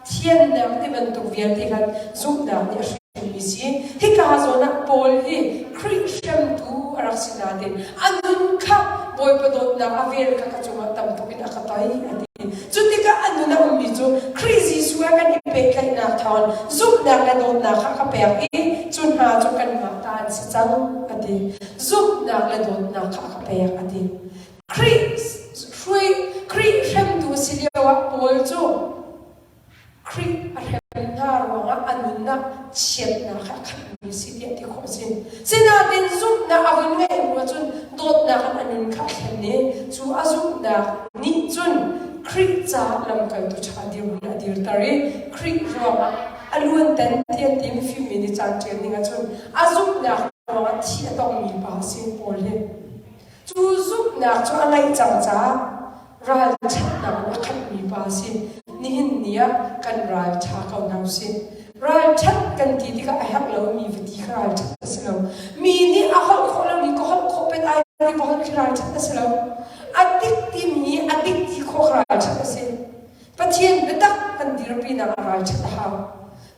thiannak ti bantuk vialte khan zumhnak nih a hrinmi si. Hika zawn ah Paul hi Khrih hremtu a rak si nain a nun kha Bawipa dawtnak a vel kha ka cungah tam tuk in a ka toi a ti. Cu tikah a nun a ummi cu Khrih Jesuh he kan i pehtlaihnak thawngin zumhnak le dawtnak kha ka pek i cu hna cu kanmah ta an si cang a ti. Zumhnak le dawtnak kha a ka pek a ti. Khrih hrui Khrih hremtu a si lioah Paul cu Khrih a hrem hna ruangah a nunnak chiatnak kha a khatmi si tiah ti khawh a si. Sinain zumhnak a vun ngeih hnu ahcun dawtnak in a nun kha a thlen i cu a zumhnak nih cun Khrih caah lamkaltu ṭha dirhmun a dirter i Khrih ruangah a luanten ti an ti mifimmi nih caan ṭial ning ahcun a zumhnak ruangah thi a tongmi pa a si Paul hi. Cu zumhnak cu a ngeih cang caah ralṭhatnak in a khatmi pa a si. Nihin ni ah kan ralṭha ko hna usih. Ralṭhat kan ti tikah a herh lomi va ti kha ralṭhat a si lo. Mi nih a holh khawh lomi ka holh khawh pet ai ti ka holh khi ralṭhat a si lo. A dik timi a dik ti khawh kha ralṭhat a si. Pathian biatak kan dirpinak a ralṭhat a hau.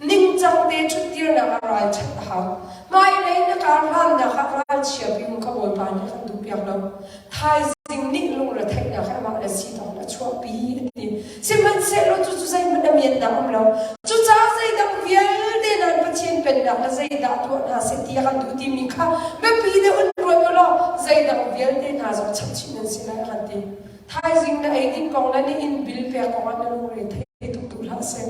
Ningcang te ṭhutdirnak ah ralṭhat a hau. Hmailei na kar hlannak ah ralchia pimu kha Bawipa nih a kan duhpiak lo. Thaizing nih lungretheihnak he amah le sitawng a chuahpi a ti. Sihmanhsehlaw cucu zeihmanh a miatnak um lo. Cucaah zeidang vialte nan Pathian pennak le zeidah tuah hna seh ti a kan duh timi kha biapi deuh in ruat u law zeidang vialte hna zong chapchih nan si lai a kan ti. Thaizing na eidin kong le na inn bil pek kong ah na lungre thei tuk duh hlah seh.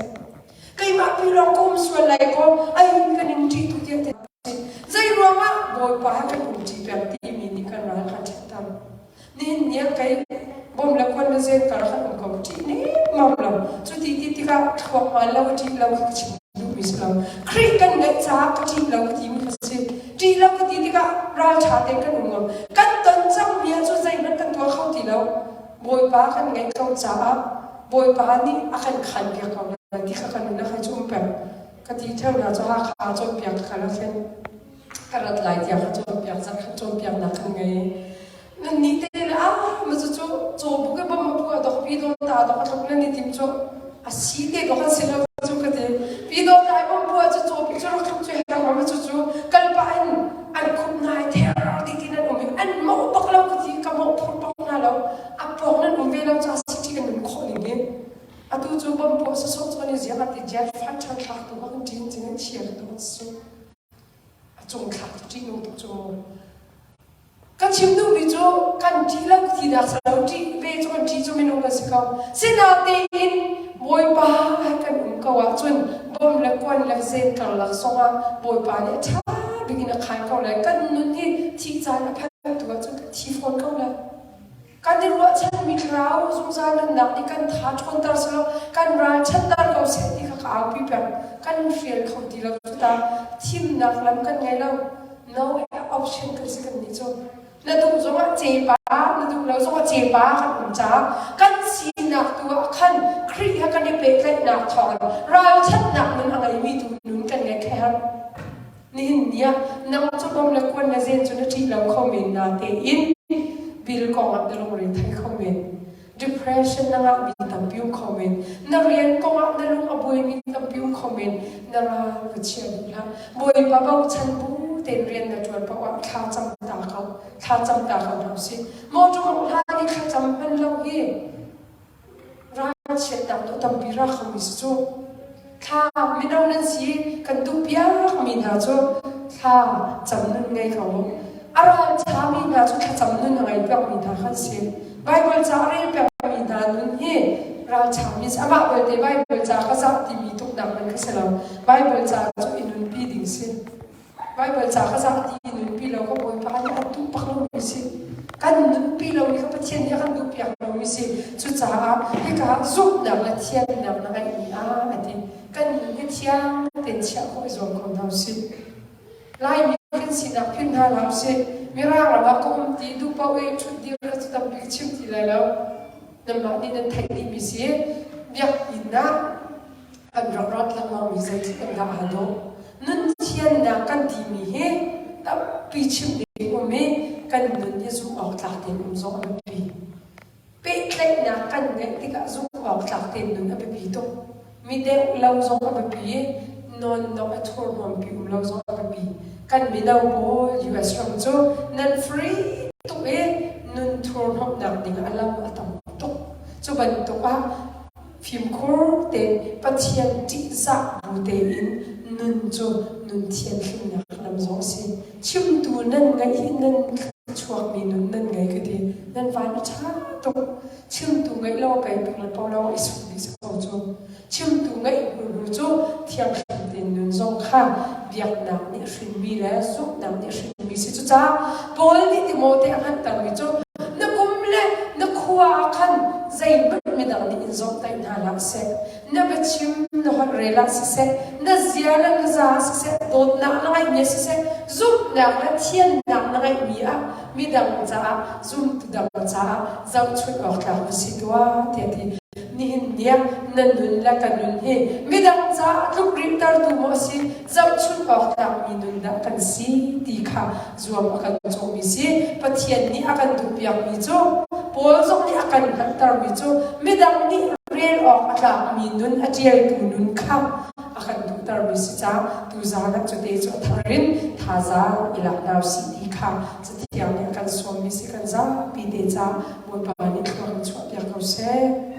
Keimah pi lawng ka um sual lai kaw ai kan in ṭih tuk tiah ti. Zei ruangah Bawipa he kan um ṭi peng timi nih kan ral kha ṭhetter. Nihin ni ah kei bom le khuan le zen kar kan um ko ṭih nemmam lo. Cu ti ti tikah thluak hmaan lo ṭih lo ka chim duhmi si lo. Khrih kan ngeih caah ka ṭih lo ka timi kha si. Ṭih lo ka ti tikah ralṭha tein kan um ngam. Kan ton cangmi ah cun zeihmanh kan tuah kho ti lo. Bawipa kan ngeih ko caah Bawipa nih a kan khan piak ko lai ti kha kan nun ah khan cu um peng. Ka ti ṭheo hna cu Hakha cawnpiak ka kal ah khin ka rat lai tiah ka cawnpiak zan khat cawnpiaknak kan ngei. Nan nih te le ah ma cu cu caw bu ke bom ma pu a dok pi do ta dok a thluk nan i tim cu a si te dok an si lo cu ka ti. Pi do ta i bom pu a cu caw pi cu rak thluk cu herh ma cu cu kal pah in an khup nai ther ti ti nan um i an mawh bak lo ka ti ka mawh phur bak hna lo a pawng nan um ve lo ca city kan nun khawh ning hi atu cu bom puah sawsawh cu an i ziak ati jet fighter thlak tu bak in ṭin cing in thiar tu an su a cung thlak tu ṭih nung tuk cu mu Ka chim duhmi cu kan ṭih lo ti dah si lo ṭih ve cu kan ṭih cu minung kan si ko. Sinain Bawipa he kan um ko ahcun bom le kuan le zen karlak zongah Bawipa nih a ṭha bik in a khaan ko lai. Kan nun hi thih caan a phanh tu ahcun kan thi fawn ko lai. Kan i ruahchanmi thlarau zungzal nunnak nih kan tha ṭhawnter selaw kan ralchanter ko seh ti kha ka aupi peng. Kan hrial kho ti lo cu ta. Thimnak lam kan ngei lo. No option kan si kan nih cu. Na duh zongah cepa, na duh lo zongah cepa kan um caah kan sinak tu ah khan Khrih he kan i pehtlaihnak thawngin ralchanhnak nun a ngeimi tu nun kan ngei kher. Nihin ni ah nang cu bom le kuan le zen cu na ṭih lo kho men natein bil kong ah na lungre thei kho men. Depression na ngahmi tampi um kho men. Na rian kong ah na lung a buaimi tampi um kho men. Na ral va chia duh hlah. Bawipa bochan bu tein rian na ṭuan paoh ah thla cam ta ko. Thla cam ta ko hna usih. Mawṭaw hla nih thla cam hman lo hi Ralchiatnak tu tampi ra khomi si cu. Thla mino nan si kan duh piakmi hna cu thla cam nun ngei ko u. A ralṭhami hna cu thlacam nun a ngei piakmi hna kan si. Baibal ca a rel piakmi hna nun hi ralṭhami si. Amah belte Baibal ca ka zah timi tuknak man kha si lo. Baibal ca cu i nunpi ding si. Baibal ca ka zah ti nunpi lo ka Bawipa nih an duh bak lomi si. Kan nunpi lomi kha Pathian nih a kan duhpiak lomi si. Cucaah hika zumhnak le thiannak na ngeihmi ah a ti. Kan nun hi thiang tein chiah khawh i zuam ko hna usih. Laimi kan sinak philh hna hlah usih. Mirang ram ah ka um ti duh paoh i ṭhut dir kha cu tampi ka chim ti lai lo. Nanmah nih nan theih dihmi si. Biakinn ah an rak rat lengmangmi zeitluk in dah aa dawh. Nun thiannak kan timi hi tampi chim ding um i kan nun hi zumh awk tlak tein um zong a biapi. Pehtlaihnak kan ngeih tikah zumh awk tlak tein nun a biapi tuk. Mi deuh lo zong a biapi i nawnnok a thurhnawmpi um lo zong a biapi. Kan mino pawl US ram cu nan free tuk i nun thurhnawmhnak ding a lam a tam tuk. Cu bantuk ah Fimkhur tein Pathian ṭihzah bu tein nun cu nun thianhlimnak lam zong a si. Chimtu nan ngeih hi nan thluachuakmi nun nan ngei ka ti. Nan van a ṭha tuk. Chimtu ngeih lo pei pek le po lo i suk dih si ko cu. Chimtu ngeih hnu hnu cu thianghlim tein nun zong kha biaknak nih a hrinmi le zumhnak nih a hrinmi si. Cucaah Paul nih Timote a hngalhtermi cu na kum le na khua ah khan zeihmanh midang nih in zawmhtaih hna hlah seh. Na biachim na holh rel ah siseh, na zia le na za ah siseh, dawtnak na ngeihmi ah siseh, zumhnak le thiannak na ngeihmi ah midang caah, zumtu dang caah zohchunh awk tlak na si tuah tiah ti. Nihin ni ah na nun le ka nun hi midang caah tlukrilhtertu maw a si, zohchunh awk tlakmi nun dah kan si ti kha zuam a kan cawhmi si. Pathian nih a kan duhpiakmi cu Paul zong nih a kan hngalhtermi cu midang nih rel awk a tlakmi nun a ṭialtu nun kha a kan duhtermi si caah tuzaan ah cute cu a thar in thazaang i lak hna usih ti kha Cathiang nih a kan sawmmi si kan zapi te caah Bawipa nih thlua kan chuahpiak ko seh.